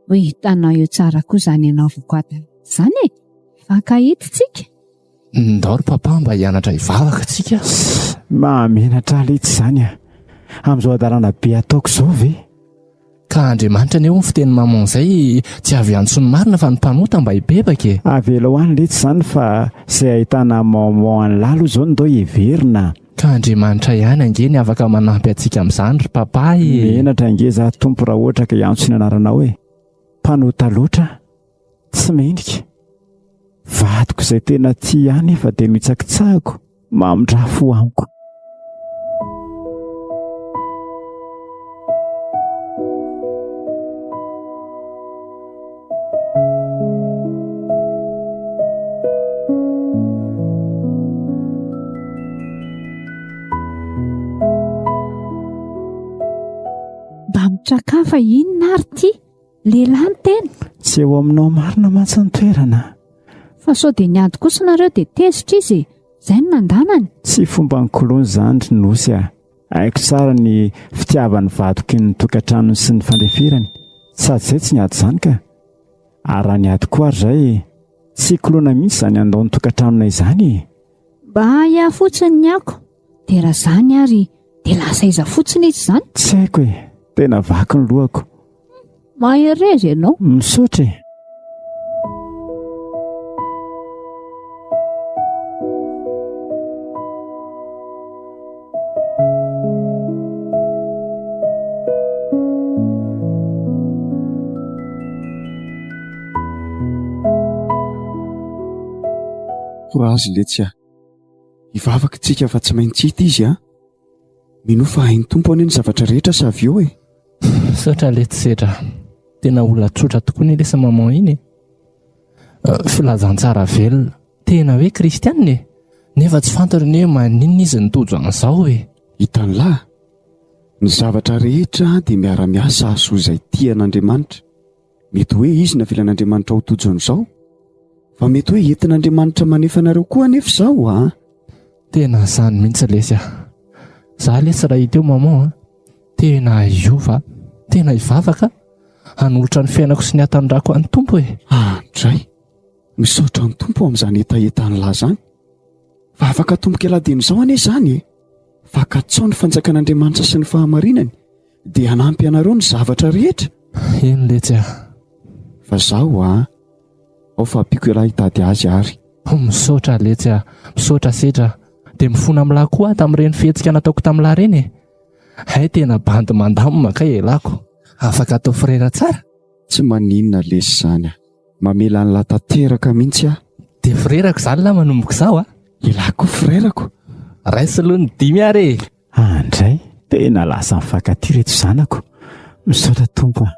Ho hitanao eo tsara koa izany hanaovako adalana izany e! Mifankahita tsika.
Ndao ry papa mba hianatra hivavaka tsika.
Mahamenatra ahy letsy izany a! Amin'izao hadalana be ataoko izao ve?
Ka Andriamanitra anie hoy ny fitenin'i maman izay tsy avy hiantso ny marina fa ny mpanota mba hibebaka e!
Avelao any letsy izany fa izay ahitana maman an'lah aloha izao no ndao heverina.
Ka Andriamanitra ihany ange ny afaka manampy antsika amin'izany ry papa e!
Menatra ange za Tompo raha ohatra ka hiantso ny anaranao e! Mpanota loatra aho. Tsy mendrika. Vadiko izay tena tia ahy nefa dia nohitsakitsahako. Mamindrà fo amiko.
Mba mitrakà fa inona ary ity? Lehilahy ny tena.
Tsy eo aminao marina mantsy ny toerana.
Fa sao dia niady kosa nareo dia tezitra izy e! Izay no nandanany.
Tsy fomban'ny kolono izany ry Nosy a! Haiko tsara ny fitiavan'ny vadiko ny tokantranony sy ny fandeferany. Sady izay tsy niady izany ka! Ary raha niady koa ary izay, tsy koloina mihitsy izany handao ny tokantranonay izany e!
Mba ahiahy fotsiny ny ako. Dia raha izany ary dia lasa aiza fotsiny izy izany?
Tsy haiko e! Tena vaky ny lohako.
Mahereza ianao.
Misaotra e!
Courage letsy a! Hivavaka tsika fa tsy maintsy hita izy a! Minoa fa hain'ny Tompo anie ny zavatra rehetra sa avy eo e!
Misaotra letsy Sedra. Tena olona tsotra tokoa anie lesy maman iny e. Filazantsara velona. Tena hoe kristianina e. Nefa tsy fantany anie hoe maninona izy no tojo an'izao e.
Hitan'lah, ny zavatra rehetra dia miara-miasa hahasoa izay tia an'Andriamanitra. Mety hoe izy navelan'Andriamanitra ho tojo an'izao, fa mety hoe entin'Andriamanitra manefa anareo koa anefa izao a!
Tena zany mihitsy lesy a! Za lesy raha hita eo maman a! Tena hiova, tena hivavaka, hanolotra ny fiainako sy ny hatandrako an'ny Tompo e!
Andray! Misaotra ny Tompo amin'izany hetahetan'lah zany! Fa afaka atomboka elah dieny izao anie izany e! Fa katsao ny fanjakan'Andriamanitra sy ny fahamarinany Dia hanampy anareo ny zavatra rehetra?
Eny letsy a!
Fa zaho a! Ao fa ampiako ialahy hitady azy ary.
Misaotra letsy a! Misaotra Sedra a! Dia mifona amin'lah koa aho tamin'ireny fihetsika nataoko tamin'lah ireny e! Hay tena bandy mandamina kay elako! Afaka atao frera tsara?
Tsy maninona lesy izany a! Mamela an'lah tanteraka mihitsy aho.
Dia frerako izany lah manomboka izao a!
Elah koa frerako!
Raiso aloha ny dimy ary e!
Andray, tena lasa mifankatia reto zanako. Misaotra Tompo a.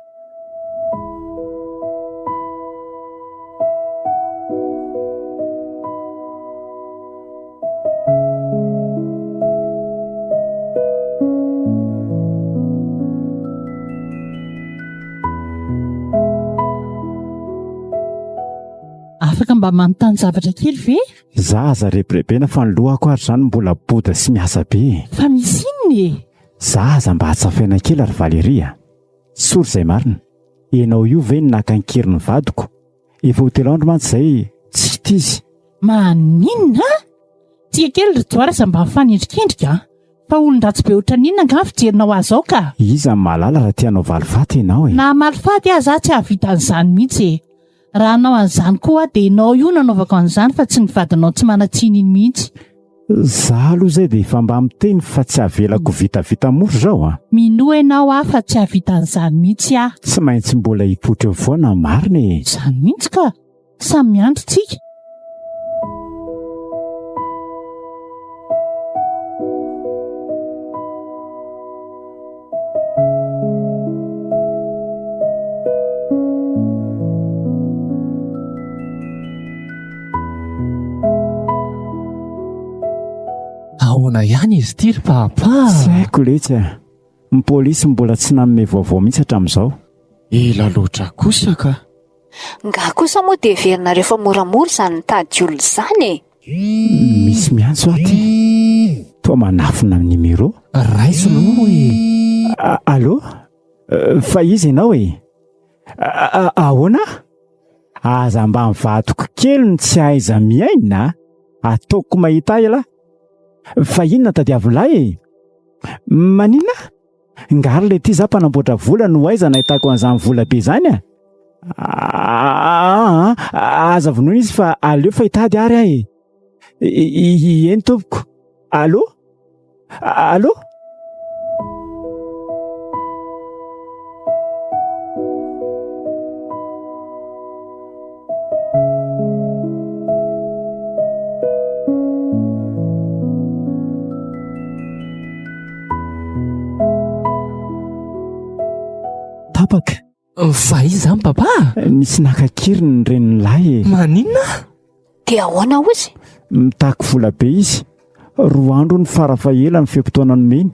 Afaka mba manontany zavatra kely ve?
Za aza rebirebena fa ny lohako ary zany mbola boda sy miasa be e.
Fa misy inona e?
Za aza mba atsafaina kely ry Valérie a! Tsory izay marina, ianao io ve no naka an-keriny vadiko? Efa ho telo andro mantsy izay tsy hita izy.
Maninona? Tia kely ry Johary aza mba mifanendrikendrika a! Fa olon-dratsy be ohatran'ny inona angaha ny fijerinao azy ao ka?
Iza no mahalala raha te hanao valifaty ianao e?
Na hamaly faty aza aho tsy hahavita an'izany mihitsy e! Raha hanao an'izany koa aho dia ianao io no anaovako an'izany fa tsy ny vadinao tsy manan-tsiny iny mihitsy.
Za aloha izay dia efa mba miteny fa tsy avelako vitavita mora izao a!
Minoa ianao aho fa tsy hahavita an'izany mihitsy aho.
Tsy maintsy mbola hipoitra eo foana marina e!
Izany mihitsy ka! Samy miandry tsika.
Ahoana ihany izy ity ry papa?
Tsy haiko letsy a! Ny polisy mbola tsy nanome vaovao mihitsy hatramin'izao.
Ela loatra kosa ka!
Nga kosa moa dia heverinareo fa moramora izany mitady olona izany e?
Misy miantso aho ty. Toa manafina ny numéro.
Raiso aloha e!
Allô? Fa iza ianao e? Ahoana? Aza mba mivadiko kely ny tsy aiza miaina a! Ataoko mahita ahy ialahy. Fa inona tadiavin'lahy e? Maninona? Nga ary le ty za mpanamboatra vola no aiza nahitako an'izany vola be zany a? Aa aza vonoina izy fa aleo fa hitady ary aho e. Eny tompoko. Allô? Allô? Tapaka.
Fa iza izany papa?
Nisy naka an-keriny ny renin'ny lahy e.
Maninona?
Dia ahoana hozy?
Mitaky vola be izy. Roa andro hono farafaela ny fe-potoana nomeny.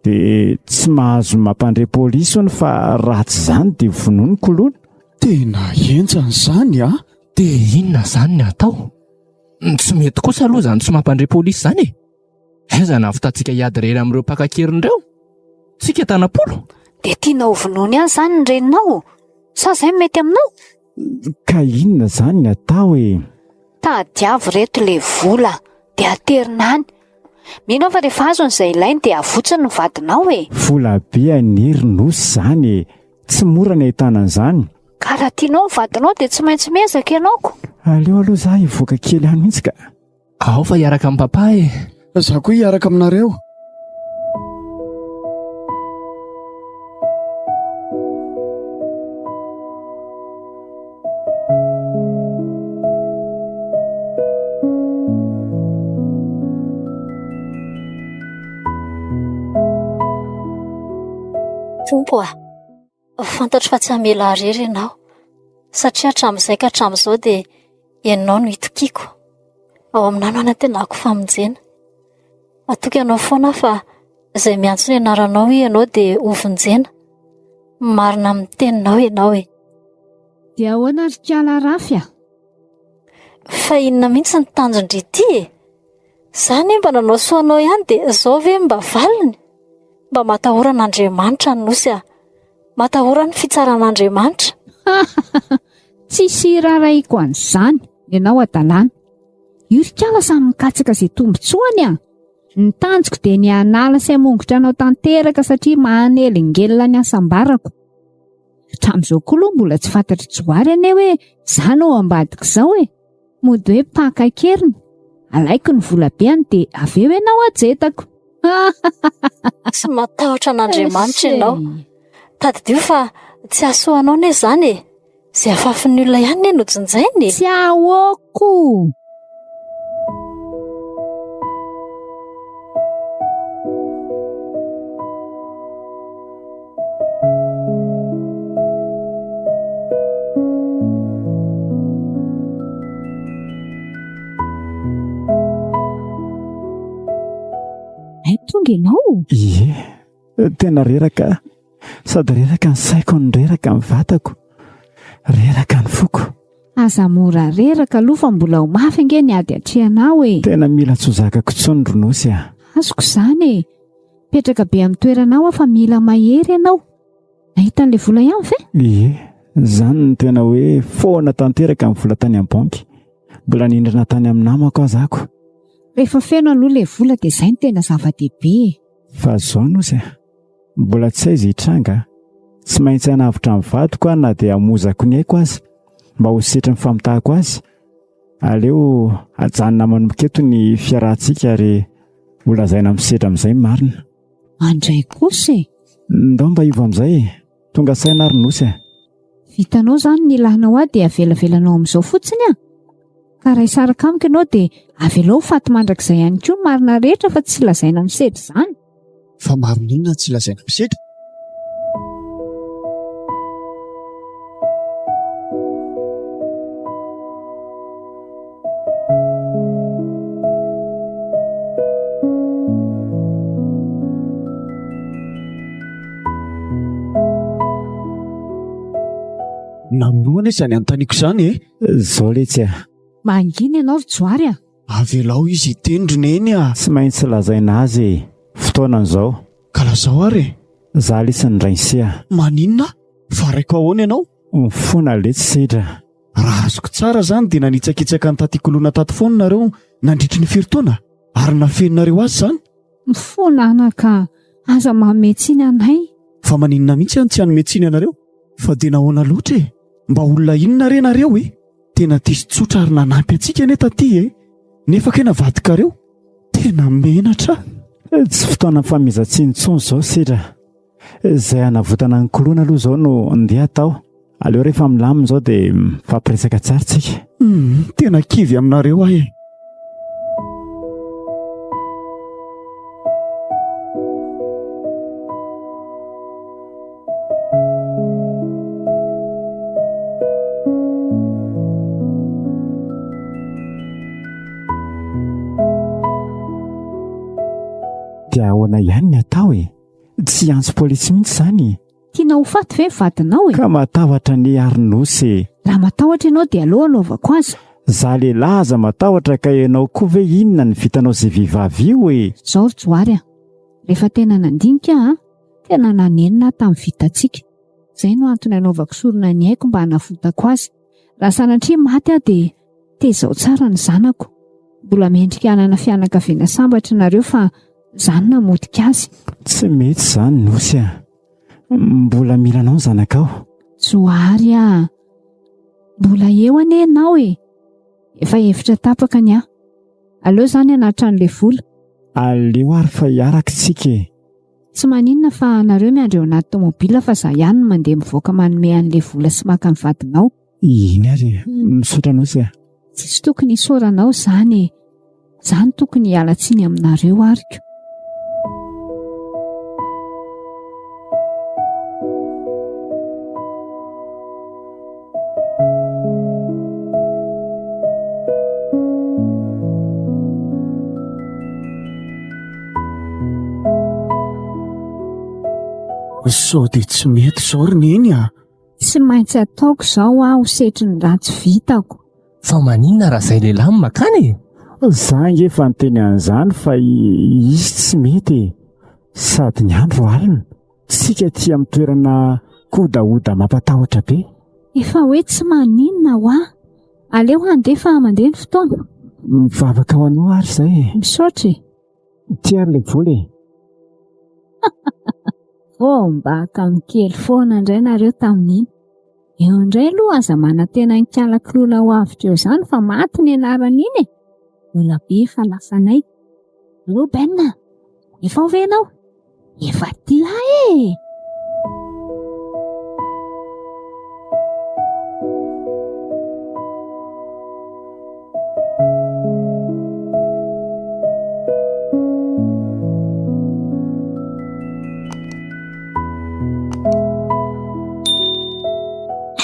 Dia tsy mahazo mampandre polisy hono fa raha tsy izany dia vonoiny koloina.
Tena henjana izany a!
Dia inona izany ny atao? Tsy mety kosa aloha izany tsy mampandre polisy izany e! Aiza no hahavitantsika hiady irery amin'ireo mpaka an-keriny ireo? Tsika tanam-polo?
Dia tianao ho vonoiny ihany izany ny reninao? Sa izay no mety aminao?
Ka inona izany ny atao e?
Tadiavo reto le vola dia aterina any. Mino aho fa rehefa azony izay ilainy dia avotsiny ny vadinao e.
Vola be anie ry Nosy izany e! Tsy mora ny ahitana an'izany.
Ka raha tianao ny vadinao dia tsy maintsy miezaka ianao ko.
Aleo aloha za hivoaka kely any mihitsy ka.
Ao fa hiaraka amin'i papa e.
Za koa hiaraka aminareo.
Tompo a! Fantatro fa tsy hamela ahy irery Ianao, satria hatramin'izay ka hatramin'izao dia Ianao no itokiako. Ao aminao no anantenako famonjena. Matoky Anao foana aho fa izay miantso ny anaranao hoy Ianao dia hovonjena. Marina amin'ny teninao Ianao e.
Dia ahoana ry kala Rafy a?
Fa inona mihitsy ny tanjon-dry ity e? Za anie mba nanao soa anao ihany dia izao ve mba valiny? Mba matahora an'Andriamanitra ny Nosy a! Matahora ny fitsaran'Andriamanitra.
Tsisy irarahiko an'izany ianao adalàna. Io ry kala samy mikatsaka izay tombotsoany a! Ny tanjoko dia ny hanala sy hamongotra anao tanteraka satria manelingelina ny hasambarako. Hatramin'izao koa aloha mbola tsy fantatr'i Johary anie hoe za no ao ambadik'izao e! Mody hoe mpaka an-keriny, alaiko ny volabeany dia avy eo ianao ajetako.
Tsy matahotra an'Andriamanitra ianao. Tadidio fa tsy hahasoa anao anie izany e. Izay afafin'ny olona ihany anie no jinjainy e.
Tsy ahoako. Hay tonga ianao?
Ie, tena reraka sady reraka ny saiko no reraka ny vatako, reraka ny foko.
Aza mora reraka aloha fa mbola ho mafy ange ny ady atrehanao e.
Tena mila tsy ho zakako intsony ry Nosy a.
Azoko izany e. Mipetraka be amin'ny toeranao aho fa mila mahery ianao. Nahita an'ilay vola ihany ve?
Ie, izany no tena hoe foana tanteraka ny vola tany amin'ny banky. Mbola nindrana tany amin'ny namako aza ako.
Rehefa feno aloha ilay vola dia izay no tena zava-dehibe e.
Fa izao Nosy a, mbola tsy hay izay hitranga a. Tsy maintsy hanavotra ny vadiko aho na dia hamozako ny aiko aza, mba ho setrin'ny famitahako azy. Aleo ajanona manomboka eto ny fiarahantsika ary ho lazaina amin'ny sedra amin'izay ny marina.
Andray kosa e!
Ndao mba hiova amin'izay e! Tonga saina ary Nosy a!
Vitanao izany ny ilanao ahy dia avelavelanao amin'izao fotsiny a! Ka raha hisaraka amiko ianao dia avelao ho faty mandrakizay ihany koa ny marina rehetra fa tsy lazaina amin'ny sedra izany.
Fa marina inona tsy lazaina amin'ny sedra? Namono anie izany anontaniako izany e!
Zao letsy a!
Mangina ianao ry Johary a!
Avelao izy hiteny ry Neny a!
Tsy maintsy lazaina azy e! Fotoanany izao.
Ka lazao ary e!
Za letsy ny rain'se a!
Maninona? Fa raiko ahoana ianao?
Mifona letsy Sedra.
Raha azoko tsara izany dia nanitsakitsaka an'i Taty Koloina tato foana nareo nandritry ny firy taona? Ary nafeninareo azy izany?
Mifona anaka a! Aza manome tsiny anay.
Fa maninona mihitsy aho no tsy hanome tsiny anareo? Fa dia nahoana loatra e? Mba olona inona re nareo e? Tena tia sy tsotra ary nanampy antsika anie taty e! Nefa kay navadikareo? Tena menatra
aho. Tsy fotoana fanomezan-tsiny intsony izao Sedra. Izay hanavotana an'i Koloina aloha izao no ndeha atao. Aleo rehefa milamina izao dia mifampiresaka tsara tsika.
Hum, tena kivy aminareo aho e.
Dia ahoana ihany ny atao e? Tsy hiantso polisy mihitsy izany e!
Tianao ho faty ve ny vadinao e?
Ka matahotra anie ary Nosy e!
Raha matahotra ianao dia aleo hanaovako azy.
Za lehilahy aza matahotra ka ianao koa ve inona ny vitanao zay vehivavy io e!
Zao ry Johary a! Rehefa tena nandinika aho an, tena nanenina aho tamin'ny vitantsika. Izay no antony hanaovako sorona ny aiko mba hanavotako azy. Raha sanatria maty aho dia tezao tsara ny zanako. Mbola mendrika hanana fianakaviana sambatra nareo fa za no namotika azy.
Tsy mety izany Nosy a! Mbola mila anao ny zanakao.
Johary a! Mbola eo anie ianao e! Efa hevitra tapaka ny ahy. Aleo izany hanatitra an'ilay vola.
Aleo ary fa hiaraka isika e!
Tsy maninona fa nareo miandry eo anaty tomobile fa za ihany no mandeha mivoaka manome an'ilay vola sy maka ny vadinao.
Eny ary e! Misaotra Nosy a!
Tsisy tokony hisaoranao izany e! Za no tokony hiala tsiny aminareo ary ko.
Sao dia tsy mety izao ry Neny a!
Tsy maintsy ataoko izao aho setrin'ny ratsy vitako.
Fa maninona raha izay lehilahy no makany e?
Za ange efa niteny an'izany fa izy tsy mety e! Sady ny andro alina, tsika aty amin'ny toerana kodahoda mampatahotra be.
Efa hoe tsy maninona hoa. Aleo handeha fa mandeha ny fotoana.
Mivavaka ho anao ary izay e.
Misaotra e.
Ity ary ilay vola e.
Vao mba kamo kely foana indray nareo tamin'iny. Eo indray aloha aza manantena ny kala koloina ho avotra eo izany fa maty ny anarany iny e. Vola be efa lasanay. Allo Ben a! Efa ao ve ianao? Efa aty aho e!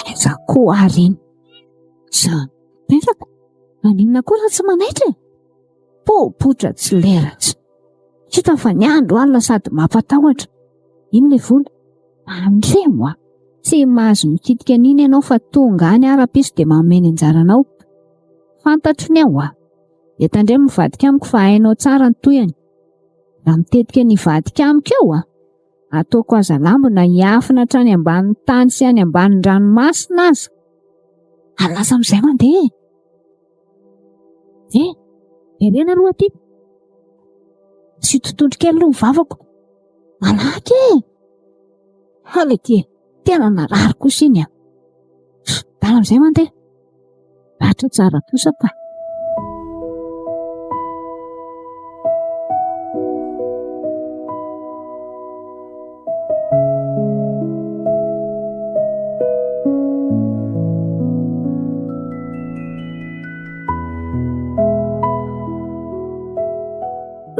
Aiza koa ary iny? Izany mipetraka. Maninona koa raha tsy manaitra e? Popotra tsy leratsy. Hita fa ny andro alina sady mampatahotra. Iny ilay vola. Andremo a! Tsy mahazo mikitika an'iny ianao fa tonga any aho rapiso dia manome ny anjaranao. Fantatro ny ao a! Dia tandremo mivadika amiko fa hainao tsara ny tohiny. Raha mitetika ny hivadika amiko eo a! Ataoko aza lambo na hiafina hatrany ambanin'ny tany sy any ambanin'ny ranomasina aza. Ary lasa amin'izay mandeha e! Eh, verena aloha aty. Asio totohondry kely aloha ny vavako. Malaky e! Hala ity e, tena narary kosa iny a. Dala amin'izay mandeha. Ratra tsara kosa ka.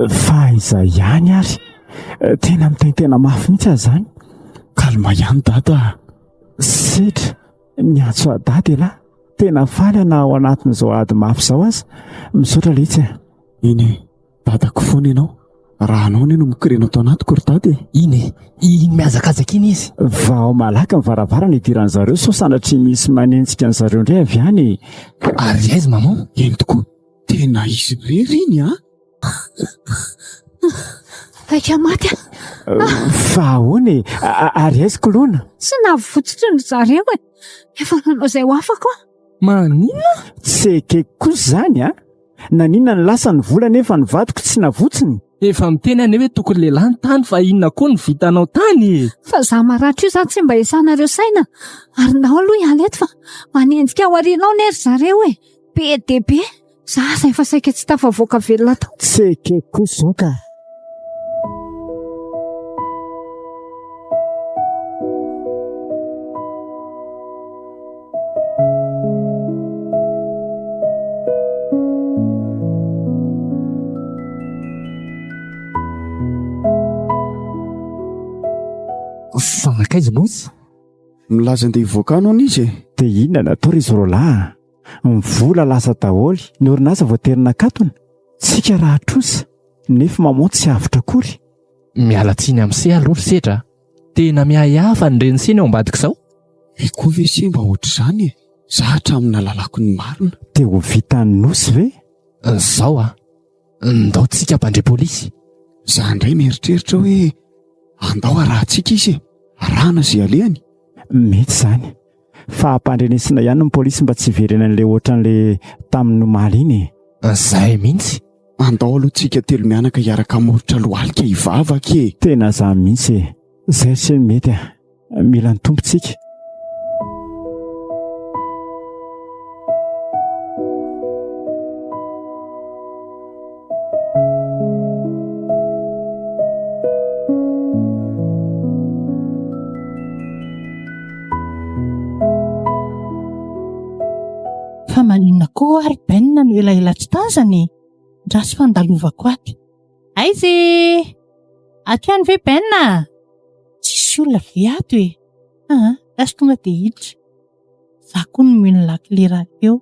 Fa aiza ihany ary? Tena mitaintaina mafy mihitsy aho izany.
Calme ihany dada a.
Setra, miantso ahy dada ialahy. Tena faly aho na ao anatin'izao ady mafy izao aza. Misaotra letsy a.
Eny e, dadako foana ianao. Raha anao anie no mikorena ato anatiko ry dada e.
Iny e, iny mihazakazaka iny izy.
Vao malaky ny varavarana hidiran'ny zareo sao sanatria misy manenjika ny zareo indray avy any e.
Ary aiza maman?
Eny tokoa, tena izy irery iny an!
Vaika maty aho.
Fa ahoana e? Ary aiza Koloina?
Tsy navotsotry ny zareo e. Efa nanao izay ho afako aho.
Maninona?
Tsy ekeko kosa izany a! Naninona no lasa ny vola nefa ny vadiko tsy navotsiny?
Efa miteny anie hoe tokony lehilahy ny tany fa inona koa no vitanao tany e?
Fa za maratra io zany tsy mba isanareo saina ary ndao aloha hiala eto fa manenjika ao aoriana ao anie ry zareo e! Be dia be! Za aza efa saika tsy tafavoaka velona tao.
Tsy ekeko kosa izao ka!
Fa mankaiza moa izy?
Milaza andeha hivoaka any hono izy e.
Dia inona no atao ry izy roalahy a? Ny vola lasa daholo, ny orinasa voatery nakatona, tsika raha trosa, nefa maman tsy avotra akory.
Miala tsiny amin'i se aloha ry sedra a! Tena miahiahy fa ny reny se ny ao ambadik'izao.
I koa ve se mba ohatr'izany e? Za hatramin'ny nahalalako ny marina.
Dia ho vitan'ny nosy ve?
Zao a! Ndao tsika mpandre polisy.
Za indray mieritreritra hoe andao arahantsika izy e! Arahana izay alehany.
Mety izany. Fa ampandrenesina ihany ny polisy mba tsy hiverenan'ilay ohatran'ilay tamin'ny omaly iny e!
Zay mihitsy.
Andao aloha tsika telomianaka hiaraka hamoritra lohalika hivavaka e!
Tena zany mihitsy e! Zay ry se no mety a! Mila ny Tompo tsika.
Fa maninona koa ary Ben no elaela tsy tazana e? Ndraso fandalovako ato. Aiza e? Ato ihany ve Ben a? Tsisy olona ve ato e? Aa, ndraso tonga dia hiditra. Za koa no mino lakile rahateo.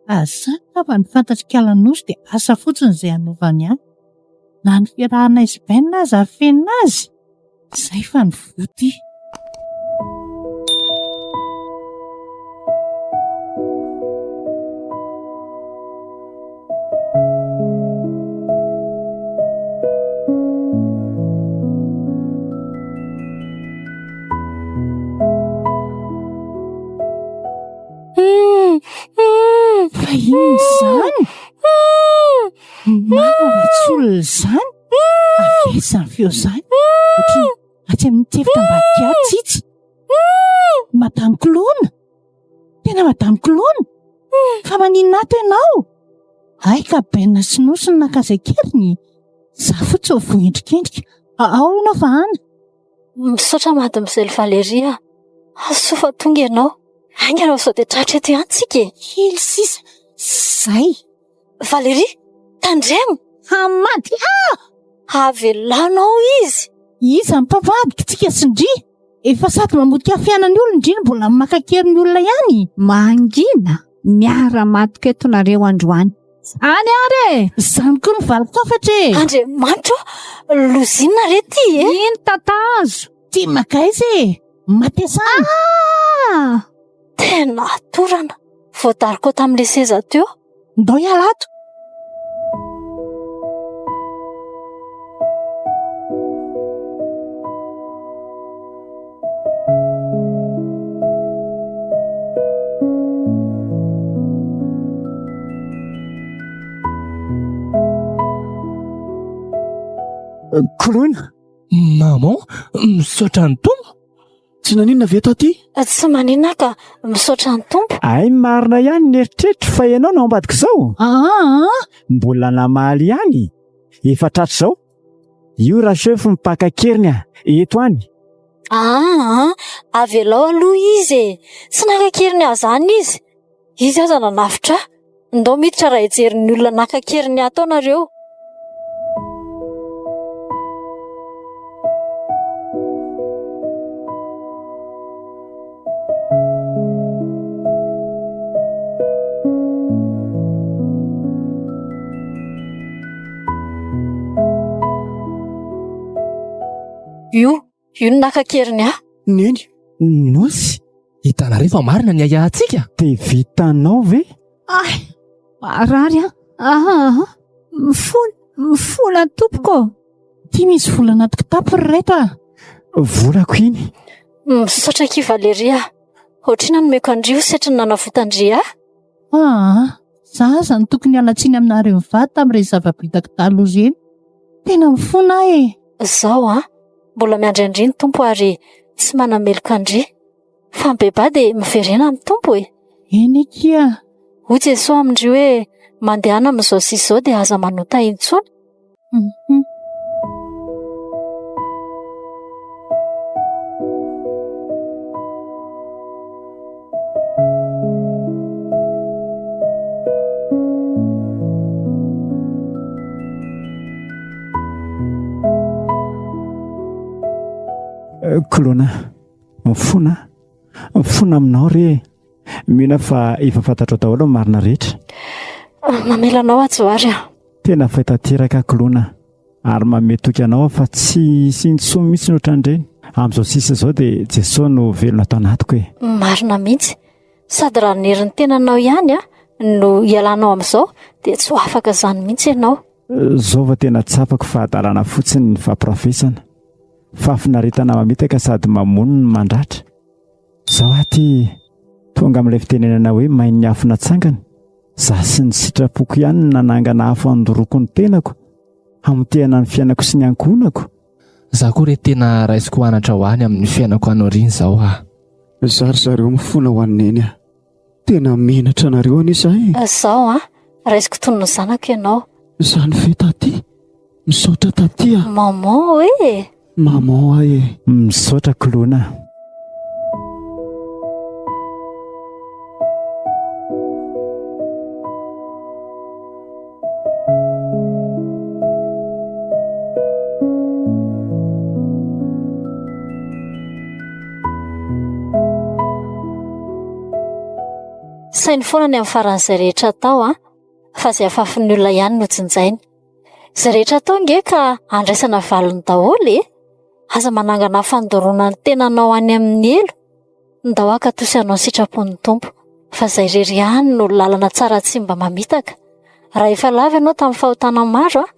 Aza angamba ny fantatr'i Kalanosy dia asa fotsiny izay hanaovany ahy. Na ny fiarahanay sy Ben aza afenina azy. Zay fa ny voa ty. Fa inona izany? Marina raha tsy olona izany. Avy aiza izany feo izany? Ohatran'ny atsy amin'ny efitra ambadika atsy itsy. Madame Clone! Tena Madame Clone! Fa maninona ato ianao? Hay ka Ben sy Nosy no naka azy an-keriny. Za fotsy vao voaendrikendrika. Ao ianao fa any.
Misaotra Mademoiselle Valérie a! Soa fa tonga ianao. Haingana fa sao dia tratra eto ihany tsika e!
Kely sisa. Zay.
Valérie, tandremo!
Hamadika ah!
Havelanao izy!
Iza no mpamadika tsika sy ndry? Efa sady mamotika fiainan'ny olona ndry no mbola maka an-keriny olona ihany?
Mangina, miara-matoka eto nareo androany. Any ary e!
Izany koa ny valin-kafatra e!
Andriamanitra ô! Lozinina re ty e!
Iny tatazo!
Ty makaiza e! Matesa any!
Ah!
Tena atorana! Voadaroko tamin'ilay seza teo.
Ndao hiala ato!
Koloina!
Maman, misaotra ny Tompo.
Tsy naninona ve taty?
Tsy maninona ka, misaotra ny Tompo.
Hay marina ihany ny eritreritro fa ianao no ao ambadik'izao.
Aa!
Mbola namaly ihany. Efa tratr'izao. Io Rachef mpaka an-keriny a! Eto any.
Aa! Avelao aloha izy e! Tsy naka an-keriny ahy izany izy. Izy aza nanafotra ahy. Ndao miditra raha hijery ny olona naka an-keriny ahy tao nareo. Io, io no naka an-keriny ahy.
Neny.
Nosy, hitanareo fa marina ny ahiahintsika?
Dia vitanao ve?
Ay! Marary aho. Aha! Mifona, mifona tompoko ô!
Ity misy vola anaty kitapo ry reto a!
Volako iny.
Misaotra akia Valérie a! Ohatr'inona no omeko an-dry ho setrin'ny nanavotan-dry ahy?
Aa! Za aza no tokony hiala tsiny aminareo mivady tamin'ireny zava-bitako taloha ireny. Tena mifona aho e!
Zao an! Mbola miandry an-dry ny Tompo ary tsy manameloka an-dry. Fa mibebaha dia miverena amin'ny Tompo e!
Eny akia!
Hoy Jesoa amin-dry hoe, Mandehana amin'izao sy izao dia aza manota intsony.
Mhm.
Koloina, mifona, mifona aminao re e. Mino aho fa efa fantatrao daholo ny marina rehetra.
Mamela anao aho Johary a.
Tena fay tanteraka aho Koloina ary manome toky anao aho fa tsy hisy intsony mihitsy ny ohatran'ireny. Amin'izao sisa izao dia Jesoa no velona ato anatiko e.
Marina mihitsy. Sady raha ny herin'ny tenanao ihany a no hialanao amin'izao dia tsy ho afaka izany mihitsy ianao.
Izao vao tena tsapako fa hadalana fotsiny ny fampirafesana. Fahafinaretana mamitaka sady mamono ny mandratra. Zao aho ty tonga amin'ilay fitenenana hoe main'ny afo natsangana. Za sy ny sitrapoko ihany no nanangana afo handoroako ny tenako, hamotehana ny fiainako sy ny ankohonako.
Za koa re tena raisiko ho anatra ho ahy ny amin'ny fiainako any aoriana izao ah.
Za ry zareo mifona ho an'i Neny ah. Tena menatra anareo anie za e.
Zao an, raisiko toy ny zanako ianao.
Zany ve taty? Misaotra taty a.
Maman oe.
Maman ahy e.
Misaotra Koloina a.
Saino foana ny amin'ny faran'izay rehetra atao an, fa izay afafin'ny olona ihany no jinjainy. Izay rehetra atao nge ka andraisana valiny daholo e! Aza manangana fandoroana ny tenanao any amin'ny helo, ndao hankatosy hanao ny sitrapon'ny Tompo, fa izay irery ihany no lalana tsara tsy mba mamitaka. Raha efa lavo ianao tamin'ny fahotana maro an,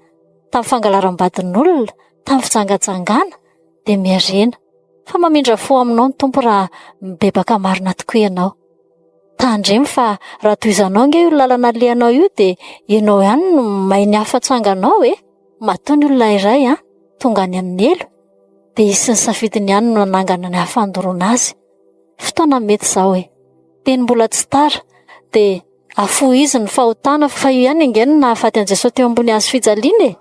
tamin'ny fangalaram-badin'olona, tamin'ny fijangajangana, dia miharena, fa mamindra fo aminao ny Tompo raha mibebaka marina tokoa ianao. Tandremo fa raha tohizanao ange io lalana alehanao io dia ianao ihany no may ny afo atsanganao e! Matoa ny olona iray an, tonga any amin'ny helo, dia izy sy ny safidiny ihany no nanangana ny afo handoroana azy. Fotoana mety izao e! Teny mbola tsy tara, dia afohizo ny fahotana fa io ihany ange no nahafaty an'i Jesoa teo ambony hazo fijaliana e!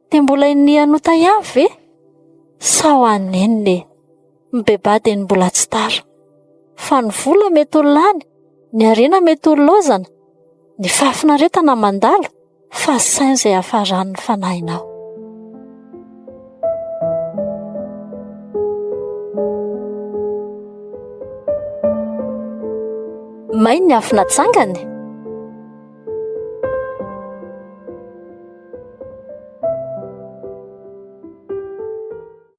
Dia mbola inianota ihany ve? Sao hanenina e! Mibebaha dia ny mbola tsy tara. Fa ny vola mety ho lany, ny harena mety ho laozana, ny fahafinaretana mandalo, fa saino izay hafaran'ny fanahinao. May ny afo natsangany.